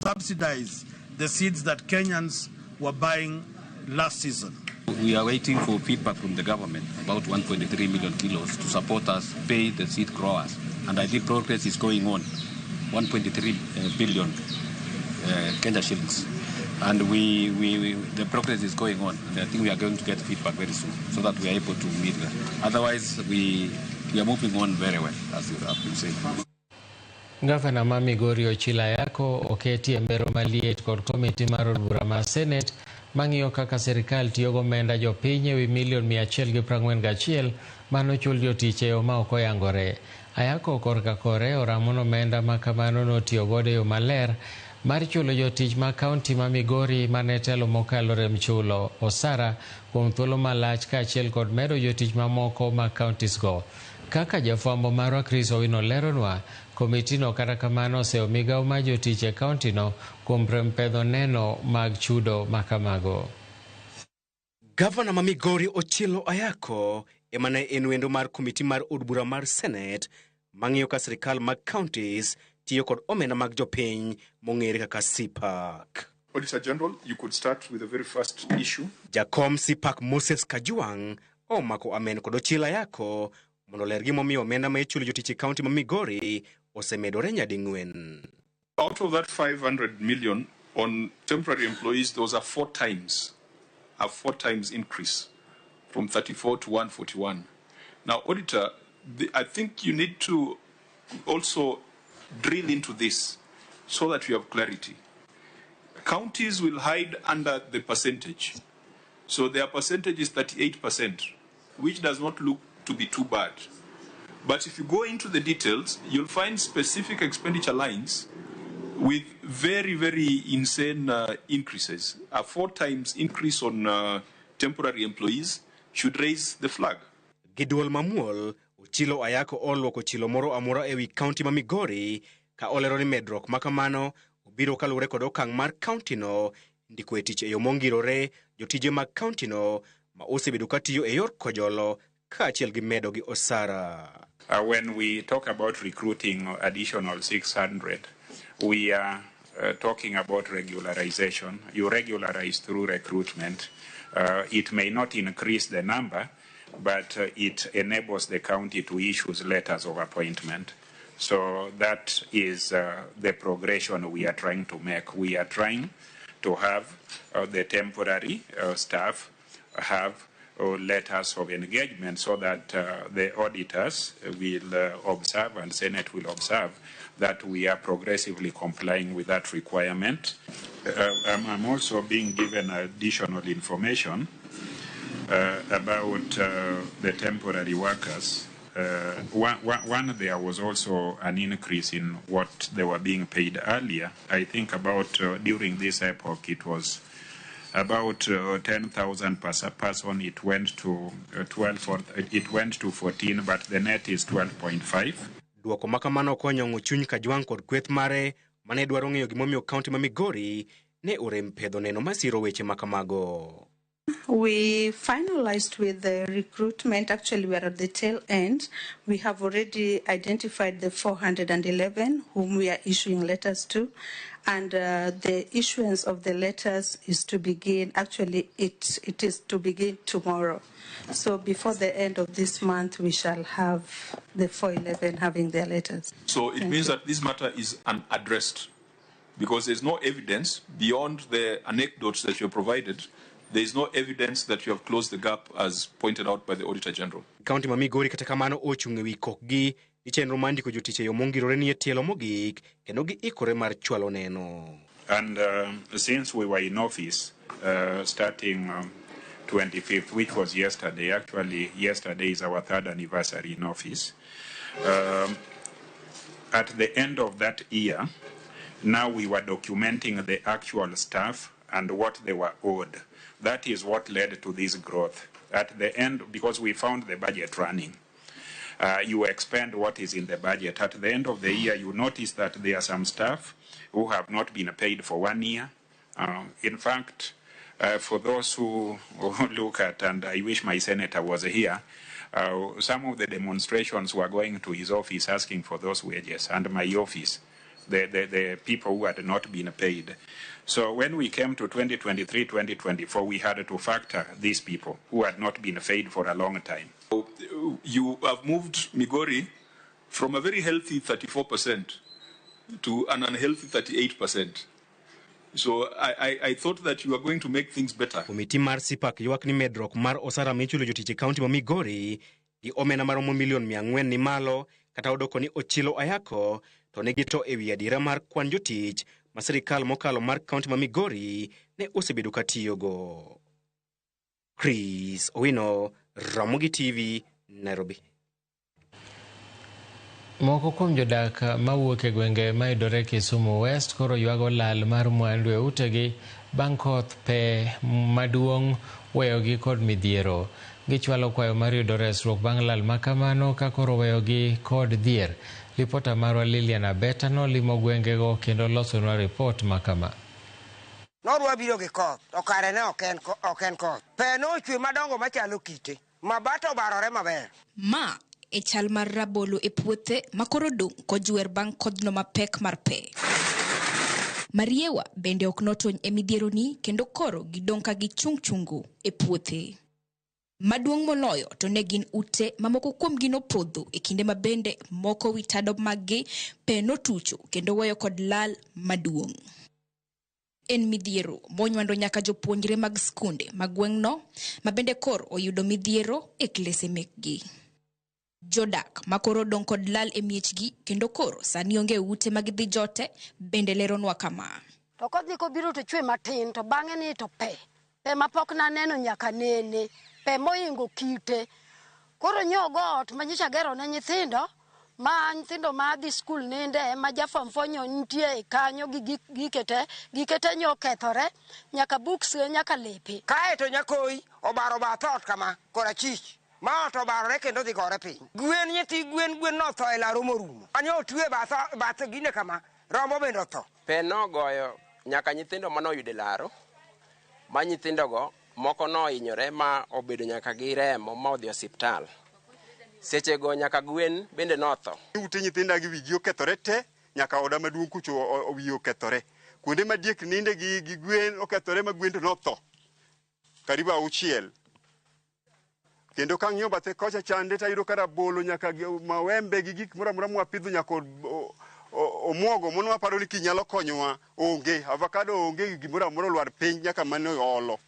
subsidize the seeds that Kenyans were buying last season. We are waiting for feedback from the government about 1.3 million kilos to support us pay the seed growers. And I think progress is going on, 1.3 billion Kenya shillings. And the progress is going on. And I think we are going to get feedback very soon so that we are able to meet that. Otherwise, we are moving on very well, as you have been saying. Gavana ma Migori Ochilo Ayako oketi e mbero maliet kod komiti mar od bura mar Senet mang'iyo kaka sirikal tiyo gomenda jopiny ewi milion 141 manochul jotich e yo ma ok oyangore. Ayako korka kore oramo ni omenda ma kamano notiyo godo e yo maler mar chulo jotich ma kaunti ma Migori mane telo mokalo rem chulo osara kuom thuolo malach kaachiel kod medo jotich mamoko mag kauntis go. Kaka jafwambo marwa Chris Owino leronwa, komitino kata kamano oseyo migawo mar jotich e kauntino kuom pedho neno mag chudo makamago. Gavana ma Migori Ochilo Ayako ema ne en wendo mar komiti mar od bura mar Senate mang'iyo ka sirikal mag counties tiyo kod omenda mag jopiny mong'ere kaka CPAC. Auditor General, you could start with the very first issue. Jakom CPAC Moses Kajwang' omako amen kod Ochilo Ayako mondo oler gimomiyo omenda ma ichulo jotich e kaunti ma Migori osemedore nyading'wen. Out of that 500 million on temporary employees, there was a four times increase from 34 to 141. Now, Auditor, I think you need to also drill into this so that you have clarity. Counties will hide under the percentage. So their percentage is 38%, which does not look to be too bad. But if you go into the details, you'll find specific expenditure lines with very, very insane increases. A 4 times increase on temporary employees should raise the flag. Gi duol mamuol, Ochilo Ayako oluoko chilo moro amora ewi kaunti ma Migori ka olero ni medruok makamano obiro kaluwore kod okang' mar kauntino ndiko e tich e yo mongirore jotije mag kauntino ma osebedo katiyo e yor kojolo kaachiel gi medo gi osara. When we talk about recruiting additional 600, we are talking about regularization. You regularize through recruitment. It may not increase the number, but it enables the county to issue letters of appointment. So that is the progression we are trying to make. We are trying to have the temporary staff have letters of engagement so that the auditors will observe and Senate will observe that we are progressively complying with that requirement. I'm also being given additional information about the temporary workers. One, there was also an increase in what they were being paid earlier. I think about during this epoch it was about 10,000 per person. It went to 12 or it went to 14, but the net is 12.5. Duoko makamano konyong'o chuny Kajwang' kod kweth mare mane dwaro ng'eyo gimomiyo kaunti ma Migori ne orem pedho neno masiro weche makamago. We finalized with the recruitment. Actually, we are at the tail end. We have already identified the 411 whom we are issuing letters to, and the issuance of the letters is to begin. Actually, it is to begin tomorrow. So before the end of this month, we shall have the 411 having their letters. So it means that this matter is unaddressed because there's no evidence beyond the anecdotes that you provided. There is no evidence that you have closed the gap as pointed out by the Auditor General. Kaunti ma Migori kata kamano ochung' ewi kokgi ni chenro mar ndiko jotich e yo mongirore ni e tielo mogik kendo giikore mar chwalo neno. And since we were in office starting 25th, which was yesterday, actually yesterday is our third anniversary in office. At the end of that year, now we were documenting the actual staff and what they were owed. That is what led to this growth. At the end, because we found the budget running, you expend what is in the budget. At the end of the year, you notice that there are some staff who have not been paid for 1 year. In fact, for those who look at, and I wish my senator was here, Some of the demonstrations were going to his office asking for those wages, and my office, the people who had not been paid. So when we came to 2023, 2024, we had to factor these people who had not been paid for a long time. You have moved Migori from a very healthy 34% to an unhealthy 38%. So I thought that you were going to make things better. Komiti mar CPAK ywak ni medruok mar osara michulo jotich e kaunti ma Migori gi omenda maromo milion 400 ni malo kata odoko ni Ochilo Ayako to nigi to ewi adiera mar kwan jotich ma sirikal mokalo mar kaunti ma Migori ne osebedo ka tiyogo. Chris Owino, Ramogi TV, Nairobi. Moko kuom jodak mawuok e gwenge mayudore Kisumu West koro ywago lal mar mwandu e utegi bang' koth pe maduong' weyogi kod midhiero. Gichwalo kwayo mar yudo resruok bang' lal makamano ka koro weyogi kod dhier. Ripota marwa Lilian Abeta nolimo gwengego kendo losonwa ripot makama. Norwa biro gi koth, to kare ne ok en koth. Pe nochwe madongo machalo kite, mabat obarore maber. Ma e chal mar rabolo e puothe makoro dong' kojwer bang' kodhno mapek mar pe. Mariewa bende ok notony e midhieroni kendo koro gidong' ka gichung' chungo e puothe. Maduong' moloyo to ne gin ute mamoko kuomgi nopodho e kinde ma bende moko wi tado maggi pe notucho kendo weyo kod lal maduong'. En midhiero monywando nyaka jopuonjre mag skunde mag gweng'no ma bende koro oyudo midhiero e klese mekgi. Jodak makoro dong' kod lal e miechgi kendo koro sani onge ute ma gidhi jote bende leronwa kama. To kodhi kobiro to chwe matin to bang'e ni to pe. Pe mapok naneno nyaka nene. Pe moingo kite. Koro nyogo ot manyicha gero ne nyithindo ma nyithindo ma dhi skul ninde ma ja form four nyo nitie e kanyo gi gikete nyo okethore nyaka books nyaka lepe. Kae to nyakoi obaro bath ot kama korachich. Ma ot obarore kendo dhi gore piny. Gwen nyithi gwen notho e laro morumo. Mane otwe bath gine kama rombo bende otho. Pe nogoyo nyaka nyithindo manoyudo e laro ma nyithindogo moko nohinyore ma obedo nyaka gi remo ma odhi osiptal. Sechego nyaka gwen bende notho. Ute nyithinda gi wigi okethore te nyaka oda maduong' kucho wiye okethore. Kuonde ma diek ninde gi gwen okethore ma gwen to notho. Karibu 6. Kendo kang'iyo bathe kocha chande tayudo ka rabolo nyaka mawembe gi gik moro amora mwapidho nyaka omuogo mono waparo ni kinyalo konyowa onge, avocado onge, gimoro amora olwar piny nyaka mane olo.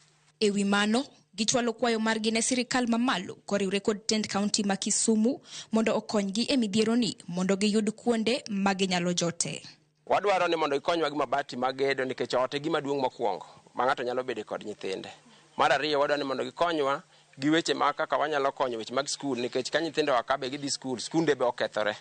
E wi mano, gichwalo kwayo margi ne sirikal mamalo koriwre kod tend kaunti ma Kisumu mondo okonygi e midhieroni mondo giyud kuonde ma ginyalo jote. Wadwaro ni mondo ikonywa gi mabati mag gedo nikech ot e gima duong' mokwongo ma ng'ato nyalo bede kod nyithinde. Mar ariyo wadwaro ni mondo gikonywa gi weche ma kaka wanyalo konyo weche mag skul nikech ka nyithindo wakabe gidhi skul, skunde be okethore.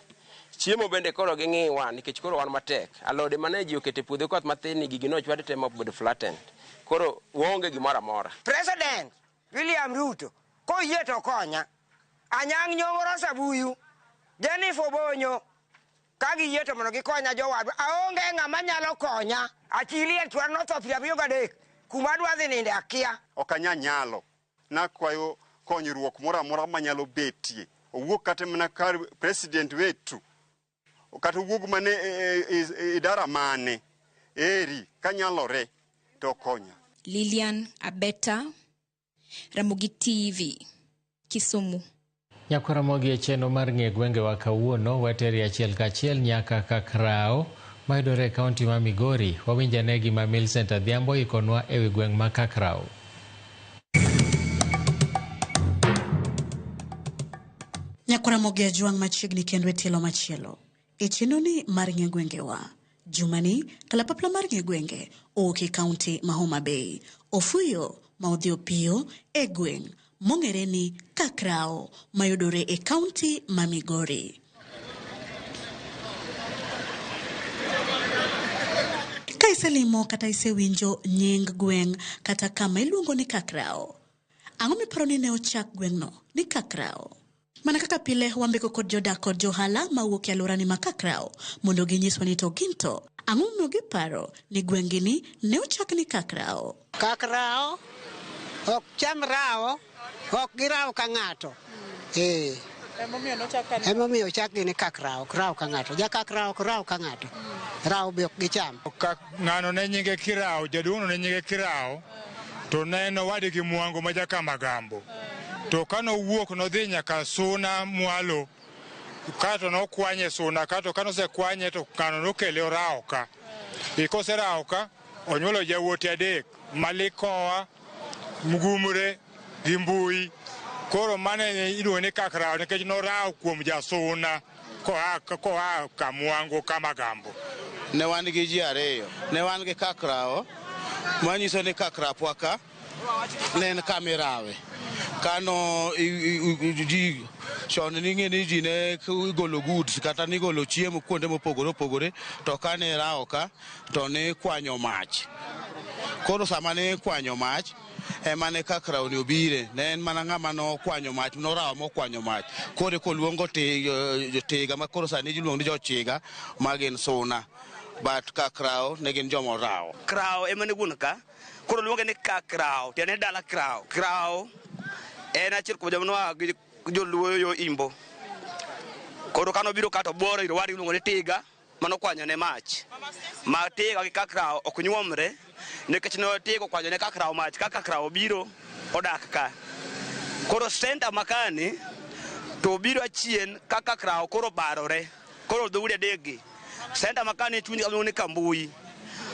Chiemo bende koro ging'iwa nikech koro wan matek. Alode mane ji okete puodho koth mathin ni gigi nochwad te mobedo flattened. Koro waonge gimoro amora. President William Ruto koyie to konya. Anyang' Nyong'o Rosa Buyu, Jennifer Obonyo ka giyie to mondo gikonya jowadwa. Aonge ng'ama nyalo konya. Achili chwar notho 73 kuma adwa dhi ninde akia. Ok anyal nyalo. Nakwayo konyruok moro amora manyalo betie. Owuok kata mana kar president wetu. Kata owuog mane idara mane. Eri kanyalore to konya. Lilian Abeta, Ramogi TV, Kisumu. Nyakwara Ramogi e chenro mar ng'e gwengewa kawuono wateri achiel kachiel nyaka Kakrao mayudore e kaunti ma Migori. Wawinj ane gima Millicent Adhiambo ikonwa ewi gweng' ma Kakrao. Nyakwara Ramogi Ajwang' machiegni kendo e tielo machielo. E chenroni mar ng'e gwengewa. Jumani, kalapapla mar ng'e gwenge owuok e kaunti ma Homa Bay. Ofuyo ma odhi opiyo e gweng' mong'ere ni Kakrao mayudore e kaunti ma Migori. Ka iselimo kata isewinjo nying gweng' kata kama iluongo ni Kakrao, ang'o miparo ni ne ochak gweng'no ni Kakrao? Mana kaka pile wambeko kod jodak kod johala mawuok e alworani ma Kakrao mondo ginyiswa ni to gin to ang'o momiyo giparo ni gweng'gi ne ochak ni Kakrao. Kakrao ok cham rao, ok giraw ka ng'ato. Eh. Emomiyo nochak ka Emomiyo ochakgi ni Kakrawo, ok raw ka ng'ato. Jakakrawo ok raw ka ng'ato. Rawo be ok gicham. Ng'ano ne nyinge Kirawo, jaduong'no ne nyinge Kirawo, to ne en owadgi Mwango ma jakamagambo. To kanowuok nodhi nyaka Suna mwalo, kato nokwanye Suna, kato kanosekwanye to ng'ano nokele orawo ka. Koserawo ka, onyuolo yawuote adek, Malikowa, Mgumre gi Mbui. Koro mano iluongo ni Kakrawo nikech norawo kuom jasuna koa Kamwango Kamagambo. Ne wan gi ji ariyo, ne wan gi Kakrawo, manyiso ni Kakrapwa ka ne en kama irawe. Kano ji chon ning'e ni ji ne igolo goods kata nigolo chiemo kuonde mopogore opogore, to kane irawo ka to ne ikwanyo mach. Koro sama ne ikwanyo mach ema ne Kakrawo ni obire, ne en mana ng'ama nokwanyo mach, norawo mokwanyo mach. Koro koluongo tiga ma koro sani iluongo ni jochiga ma gin Suna, but Kakrawo ne gin joma orawo. Krawo ema ne wuon ka, koro luonge ni Kakrawo, tiende ni dala Krawo. Krawo en achiel kuom joma noa gi joluo yo Imbo. Koro kanobiro ka to buoro ir owadgi iluongo ni Tiga manokwanyo ne mach. Ma Tiga gi Kakrawo ok nyuomre nikech ne Tiga okwanyo ne Kakrawo mach ka Kakrawo obiro odak ka. Koro senta makani to obiro achien ka Kakrawo koro barore. Koro dhoudi adek gi. Senta makani chuny iluongo ni Kambui.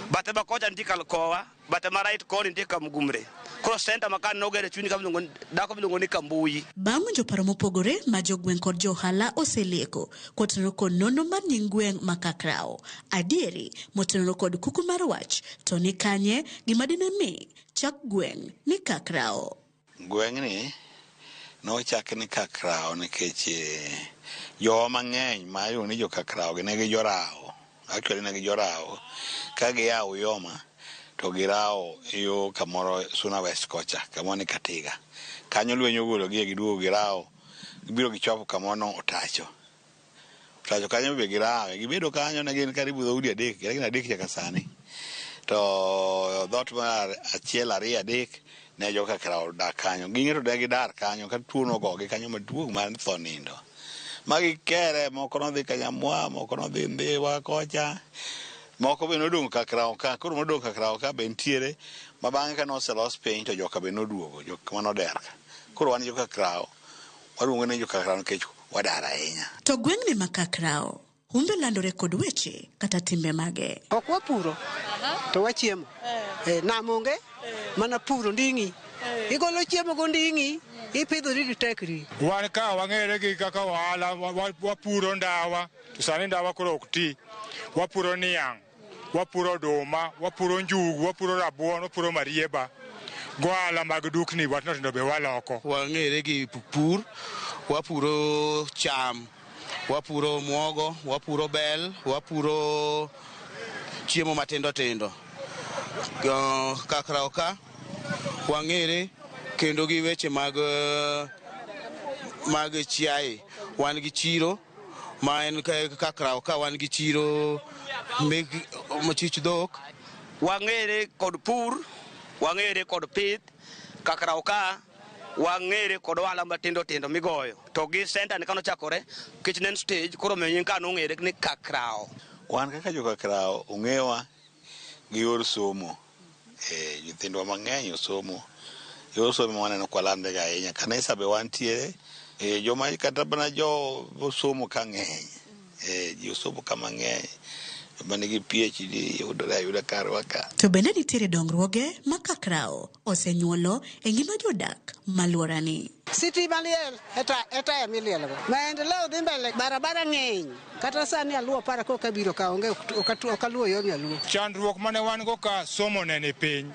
Bathe ma kocha nitie Kalkowa, bathe ma right koni nitie Kamgumre. Koro senta makani nogere chuny kama iluongo ni dako miluongo ni Kambui. Bang' winjo paro mopogore ma jogweng' kod johala oselieko kotenore kod nonro mar nying gweng' ma Kakrawo, adieri motenore kod kuku mar wach to ni kanye gima dine mi chak gweng' ni Kakrawo. Gweng'ni nochak ni Kakrawo nikech jowa mang'eny ma iluongo ni jo-Kakrawo gi ne gi jorawo. Actually ne gi jorawo. Ka gia Uyoma to girawo yo kamoro Suna West kocha, kamoro ni Katiga. Kanyo lweny ogologie giduogo girawo, gibiro gichopo kamoro no Otacho. Otacho kanyo be girawe, gibedo kanyo ne gin karibu dhoudi adek, gin adek nyaka sani. To dhoot mar achiel, ariyo, adek ne joka Krawo odak kanyo. Ging'e to ne gidar kanyo ka tuo nogogi kanyo maduong' mar tho nindo. Ma gikere, moko nodhi Kanyamwa, moko nodhi Ndhiwa kocha, moko be nodong' Kakrawo ka. Koro modong' Kakrawo ka be nitiere, ma bang'e ka noselos piny to joka be noduogo, jok manoder ka. Koro wan joka Krawo, waluongo ni joka Krawo nikech wadar ahinya. To gweng'ni ma Kakrawo, humbe landore kod weche kata timbe mage. Ok wapuro to wachiemo. Nam onge, mana puro nding'i. Igolo chiemo go nding'i, ipidhori gi tekri. Wan ka wang'ere gi kaka ohala, wapuro ndawa, to sani ndawa koro ok ti. Wapuro niang', wapuro oduma, wapuro njugu, wapuro rabuon, wapuro marieba. Gohala mag dukni watindo tindo be waloko. Wang'ere gi pur, wapuro cham, wapuro muogo, wapuro bel, wapuro chiemo matindo tindo. Kakrawo ka wang'ere kendo gi weche mag chiaye. Wan gi chiro ma en Kakrawo ka wan gi chiro chich dhok. Wang'ere kod pur, wang'ere kod pith, Kakrawo ka wang'ere kod ohala matindo tindo migoyo. To gi senta ni kanochakore, nikech ne en stage, koro omiyo nying ka nong'ere ni Kakrawo. Wan kaka joka Krawo ong'ewa gi yor somo. Nyithindwa mang'eny osomo. Yor somo waneno kwa landre ga ahinya. Kanisa be wantiere. Joma kata mana jo osomo ka ng'eny. Ji osomo ka mang'eny. Joma nigi PhD yudore ayuda karwa ka. To bende nitiere dongruoge ma Kakrawo osenyuolo e ngima jodak maluorani. Sitima liel e taya milielgo. Maendeleo dhi mbele, barabara ng'eny. Kata sani aluwo para koka abiro ka onge ok aluwo yor nyaluo. Chandruok mane wan go ka somo ne ni piny.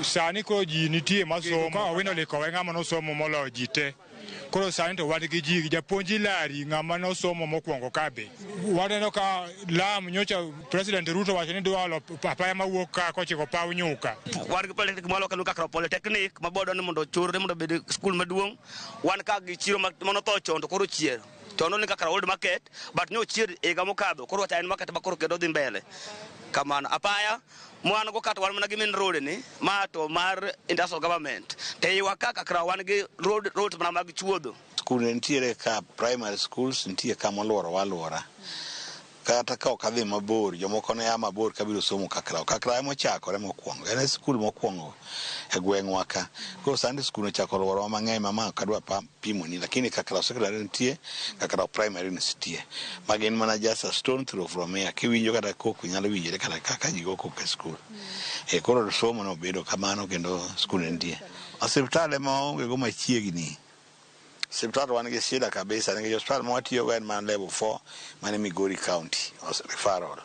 Sani koro ji nitie masomo. Ka Owino Likowe ng'ama nosomo moloyo ji te. Koro sani to wan gi ji, japuonj Hilary ng'ama nosomo mokwongo ka be. Waneno ka lam nyocha President Ruto wacho ni dwa olo apaya mawuok ka kochiko paw nyuka. Wan gi polytechnic mwalo kendo Kakrawo Polytechnic ma bodwa ni mondo ochorre mondo obed skul maduong'. Wan ka gi chiro manotho chon to koro chier. Chon ni Kakrawo Old Market, but ne ochier higa mokadho, koro wacha en market ma koro kendo dhi mbele. Kamano, apaya mwan go kata wan mana gi main road ni, ma to mar industrial government. To iwa ka Kakrawo wan gi road mana mag chuodho. Skunde nitiere ka, primary schools nitie ka moluorowa aluora. Kata ka ok adhi mabor, jomoko ne a mabor kabiro somo Kakrawo. Kakrawo ema ochakore mokwongo. En e skul mokwongo e gweng'wa ka. Koro sani skul ochako oluorowa mang'eny ma ma ok adwa pimoni, lakini Kakrawo secondary nitie, Kakrawo primary nitie. Ma gin mana just a stone throw from here. Kiwinjo kata koko nyalo winjore kata kaka ji go koko e skul. E koro somo no obedo kamano kendo skul nitie. Osiptal ema waonge go machiegni. Osiptal wan gi shida kabisa nikech osiptal ma watiyogo en mana level 4 mane Migori County referral.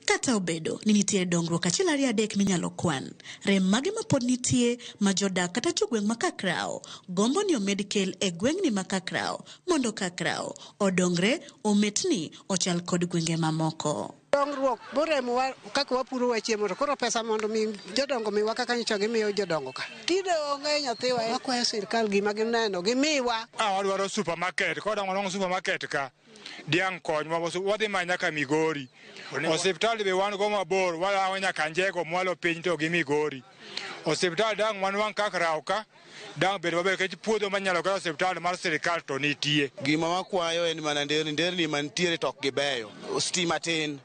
Kata obedo ni nitie dongruok achiel ariyo adek minyalo kwan, rem mage ma pod nitie ma jodak kata jogweng' ma Kakrawo gombo ni omed kel e gweng'ni ma Kakrawo mondo Kakrawo odongre ometni ochal kod gwenge mamoko. Dongruok boremowa kaka wapuro wachiemo to koro pesa mondo mi jodongo miwa kaka nyocha gimiyo jodongo ka. Tinde onge nyathiwa, wakwayo sirkal gima gineno gimiwa. Wadwaro supermarket, kodongo dongo supermarket ka diang' konywa wadhi mana nyaka Migori. Osiptal be wan go mabor, walawo nyaka Njego mwalo piny to gi Migori. Osiptal dang' wanwang' Kakrawo ka, dang' bed maber nikech puodho manyalo gero osiptal mar sirikal to nitie. Gima wakwayo en mana nderni, nderni mantiere to ok gibeyo. Stima tin.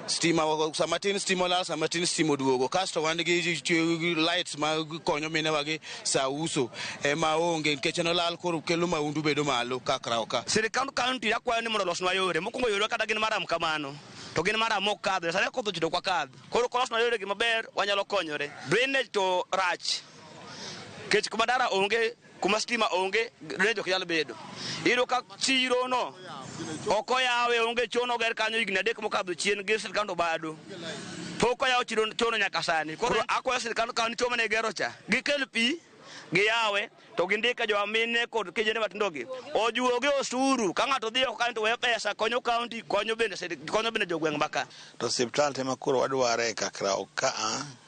Stima sama tin stima olal, sama tin stima oduogo. Kasto wan gi lights ma konyo minewa gi sa uso ema onge nikech en olal koro kelo maundu bedo malo Kakrawo ka. Sirikand county akwayo ni mondo olosnwa yore. Mokwongo yore kata gin maram kamano, to gin maram mok kadho. Sani koth ochwe to ok wakadh. Koro kolosnwa yore gi maber, wanyalo konyore. Drainage to rach. Nikech kuma ndara onge, kuma stima onge, drainage ok nyal bedo. Iyudo ka chiro no ok oyawe, onge chono oger kanyo higni 3 mokadho chien gi sirkand Obado. Pok oyaw chiro chono nyaka sani. Koro akwayo sirkand county cho mane gero cha, gikel pi, giyawe, to gindike jowa mine kod kijende matindo gi. Ojuogi osuru, ka ng'ato dhi oko kanyo to weyo pesa, konyo county, konyo bende jogweng' ma ka. To osiptal tema koro wadware e Kakrawo ka,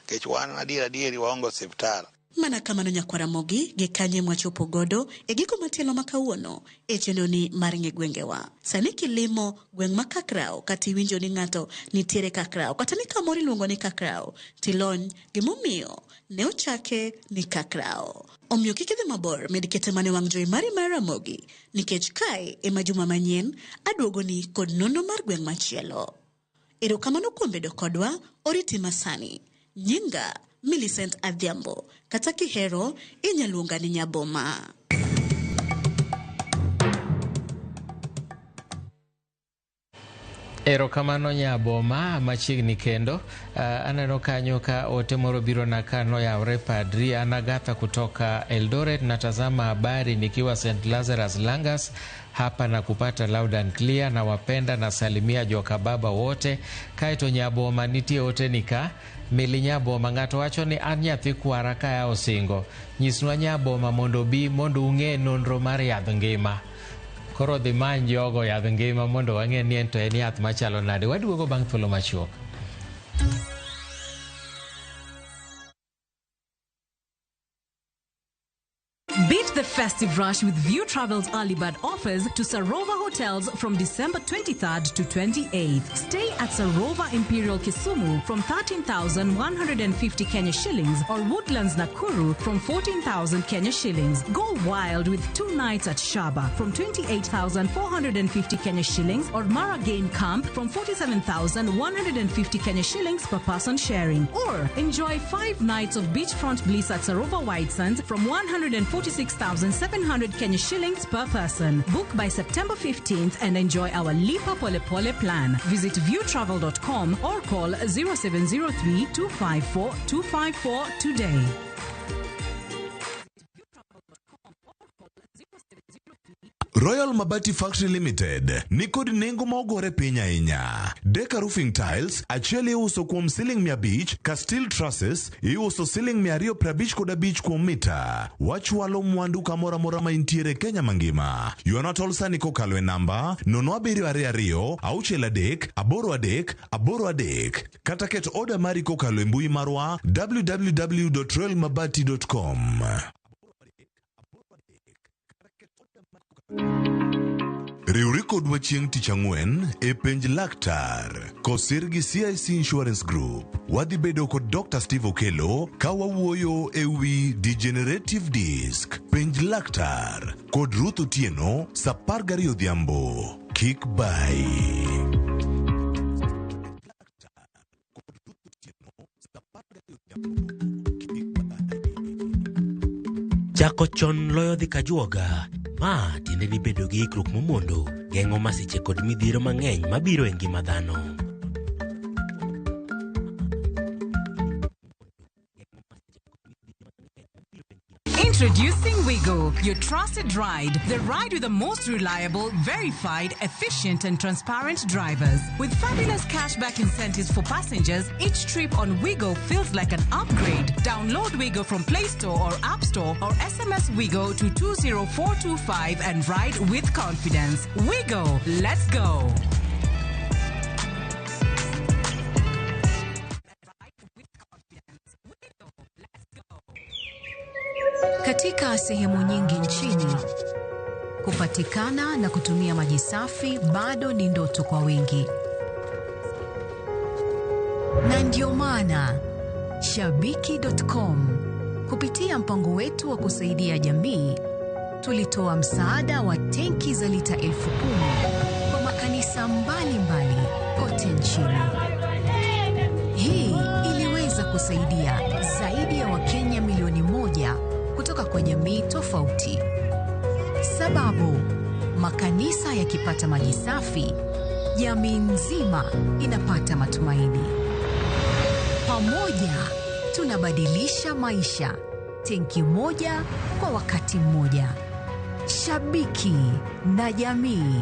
nikech wan adier adieri waonge osiptal. Mana kamano nyakwara Ramogi gi kanye mwachopo godo e giko matielo ma kawuono e chenroni mar ng'e gwengewa. Sani kilimo gweng' ma Kakrawo kata iwinjo ni ng'ato nitiere Kakrawo kata ni kamoro iluongo ni Kakrawo, tilony gimomiyo ne ochake ni Kakrawo. Omiyo kik idhi mabor, med kete mana e wang' jowi mari mar Ramogi, nikech kae ema juma manyien aduogoni kod nonro mar gweng' machielo. Erokamano kuom bedo kodwa, oriti masani. Nyinga Millicent Adhiambo, kata kihero inyaluonga ni Nyaboma. Erokamano Nyaboma, machiegni kendo. Aneno kanyo ka ote moro biro na ka noyawre padri. An Agatha kutoka Eldoret, natazama habari nikiwa St. Lazarus Langas hapa na kupata loud and clear, na wapenda na salimia joka baba wote. Kaeto Nyaboma nitie ote nika Mili Nyaboma, ng'ato wacho ni an nyathi kwara kaya Osingo, nyisnwa Nyaboma mondo bi mondo ung'e nonro mar yadh ngima. Koro dhi many jogo yadh ngima mondo wang'e ni en to en yath machalo nade. Waduogo bang' thuolo machuok. Beat the festive rush with View Travel's early bird offers to Sarova Hotels from December 23rd to 28th. Stay at Sarova Imperial Kisumu from 13,150 Kenya shillings or Woodlands Nakuru from 14,000 Kenya shillings. Go wild with 2 nights at Shaba from 28,450 Kenya shillings or Mara Game Camp from 47,150 Kenya shillings per person sharing. Or enjoy 5 nights of beachfront bliss at Sarova White Sands from 146,700 Kenya shillings per person. Book by September 15th and enjoy our Lipa Pole Pole plan. Visit viewtravel.com or call 0703 254 254 today. Royal Mabati Factory Limited ni kod nengo ma ogore piny ahinya. Deka Roofing Tiles achiel iuso kuom siling 500 ka steel trusses iuso siling 255 kuom mita. Wachwalo mwandu kamoro amora ma intiere Kenya mangima. Ywana tol sani kokalo e namba 0722 63 83 83 kata ket oda mari kokalo e mbui marwa www.royalmabati.com. Riwri kodwa chieng' tich ang'wen e penj laktar kosir gi CIC Insurance Group. Wadhi bedo kod Dr. Steve Okelo ka wawuoyo e wi degenerative disc. Penj laktar kod Ruth Otieno sa 12 odhiambo. Kik bai. Chako chon loyo dhi kajuoga. Ma tiende ni bedo gi ikruok momondo geng'o masiche kod midhiero mang'eny mabiro e ngima dhano. Introducing Wigo, your trusted ride. The ride with the most reliable, verified, efficient, and transparent drivers. With fabulous cashback incentives for passengers, each trip on Wigo feels like an upgrade. Download Wigo from Play Store or App Store or SMS Wigo to 20425 and ride with confidence. Wigo, let's go. Katika sehemu nyingi nchini, kupatikana na kutumia maji safi bado ni ndoto kwa wengi. Na ndio maana Shabiki.com kupitia mpango wetu wa kusaidia jamii tulitoa msaada wa tenki za lita 10,000 kwa makanisa mbalimbali kote nchini. Hii iliweza kusaidia zaidi ya Wakenya milioni 1 kutoka kwa jamii tofauti. Sababu, makanisa yakipata maji safi, jamii nzima inapata matumaini. Pamoja tunabadilisha maisha, tenki moja kwa wakati mmoja. Shabiki na jamii.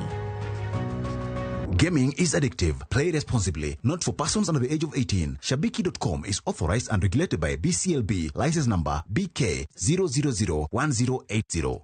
Gaming is addictive. Play responsibly. Not for persons under the age of 18. Shabiki.com is authorized and regulated by BCLB. License number BK 0001080.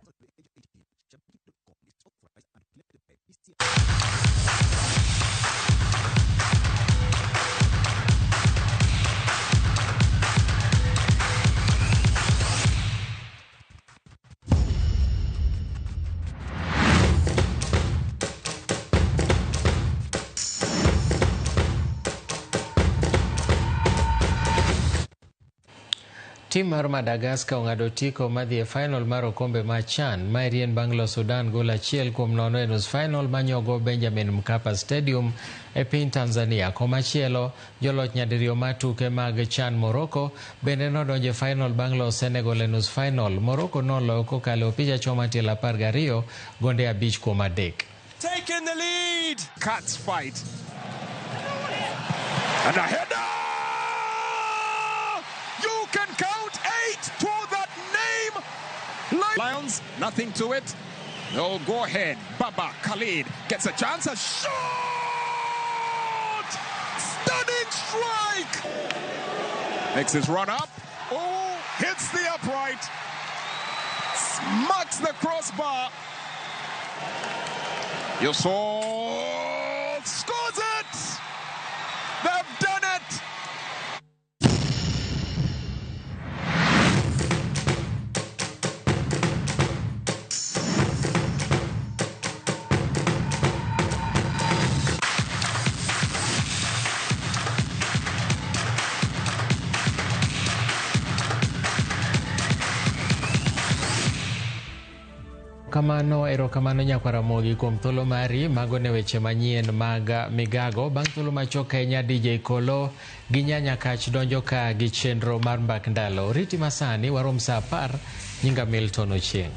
Tim mar Madagascar ong'ado otiko madhi e final mar okombe mar CHAN ma erien bang' loyo Sudan gol 1-0 e nus final manyogo Benjamin Mkapa Stadium e piny Tanzania. Komachielo, joloch nyadiriyo mar tuke mag CHAN Morocco bende nodonjo e final bang' loyo Senegal e nus final. Morocco noloyo kokalo e opich achoma tielo 12 gonde 5-3. Taking the lead. Cats fight. And a header! You can count 8 to that name. Lions, nothing to it. They'll go ahead. Baba Khalid gets a chance. A shot! Stunning strike! Makes his run up. Oh, hits the upright. Smacks the crossbar. Yusuf scores it! They've done it! Kamano, erokamano nyakwar Ramogi kuom thuolo mari. Mago ne weche manyien mag migago. Bang' thuolo machuok ahinya DJ Kolo gi Nyanya Kach donjo ka gi chenro mar mbak ndalo. Riti masani warom saa 10. Nyinga Milton Ochieng'.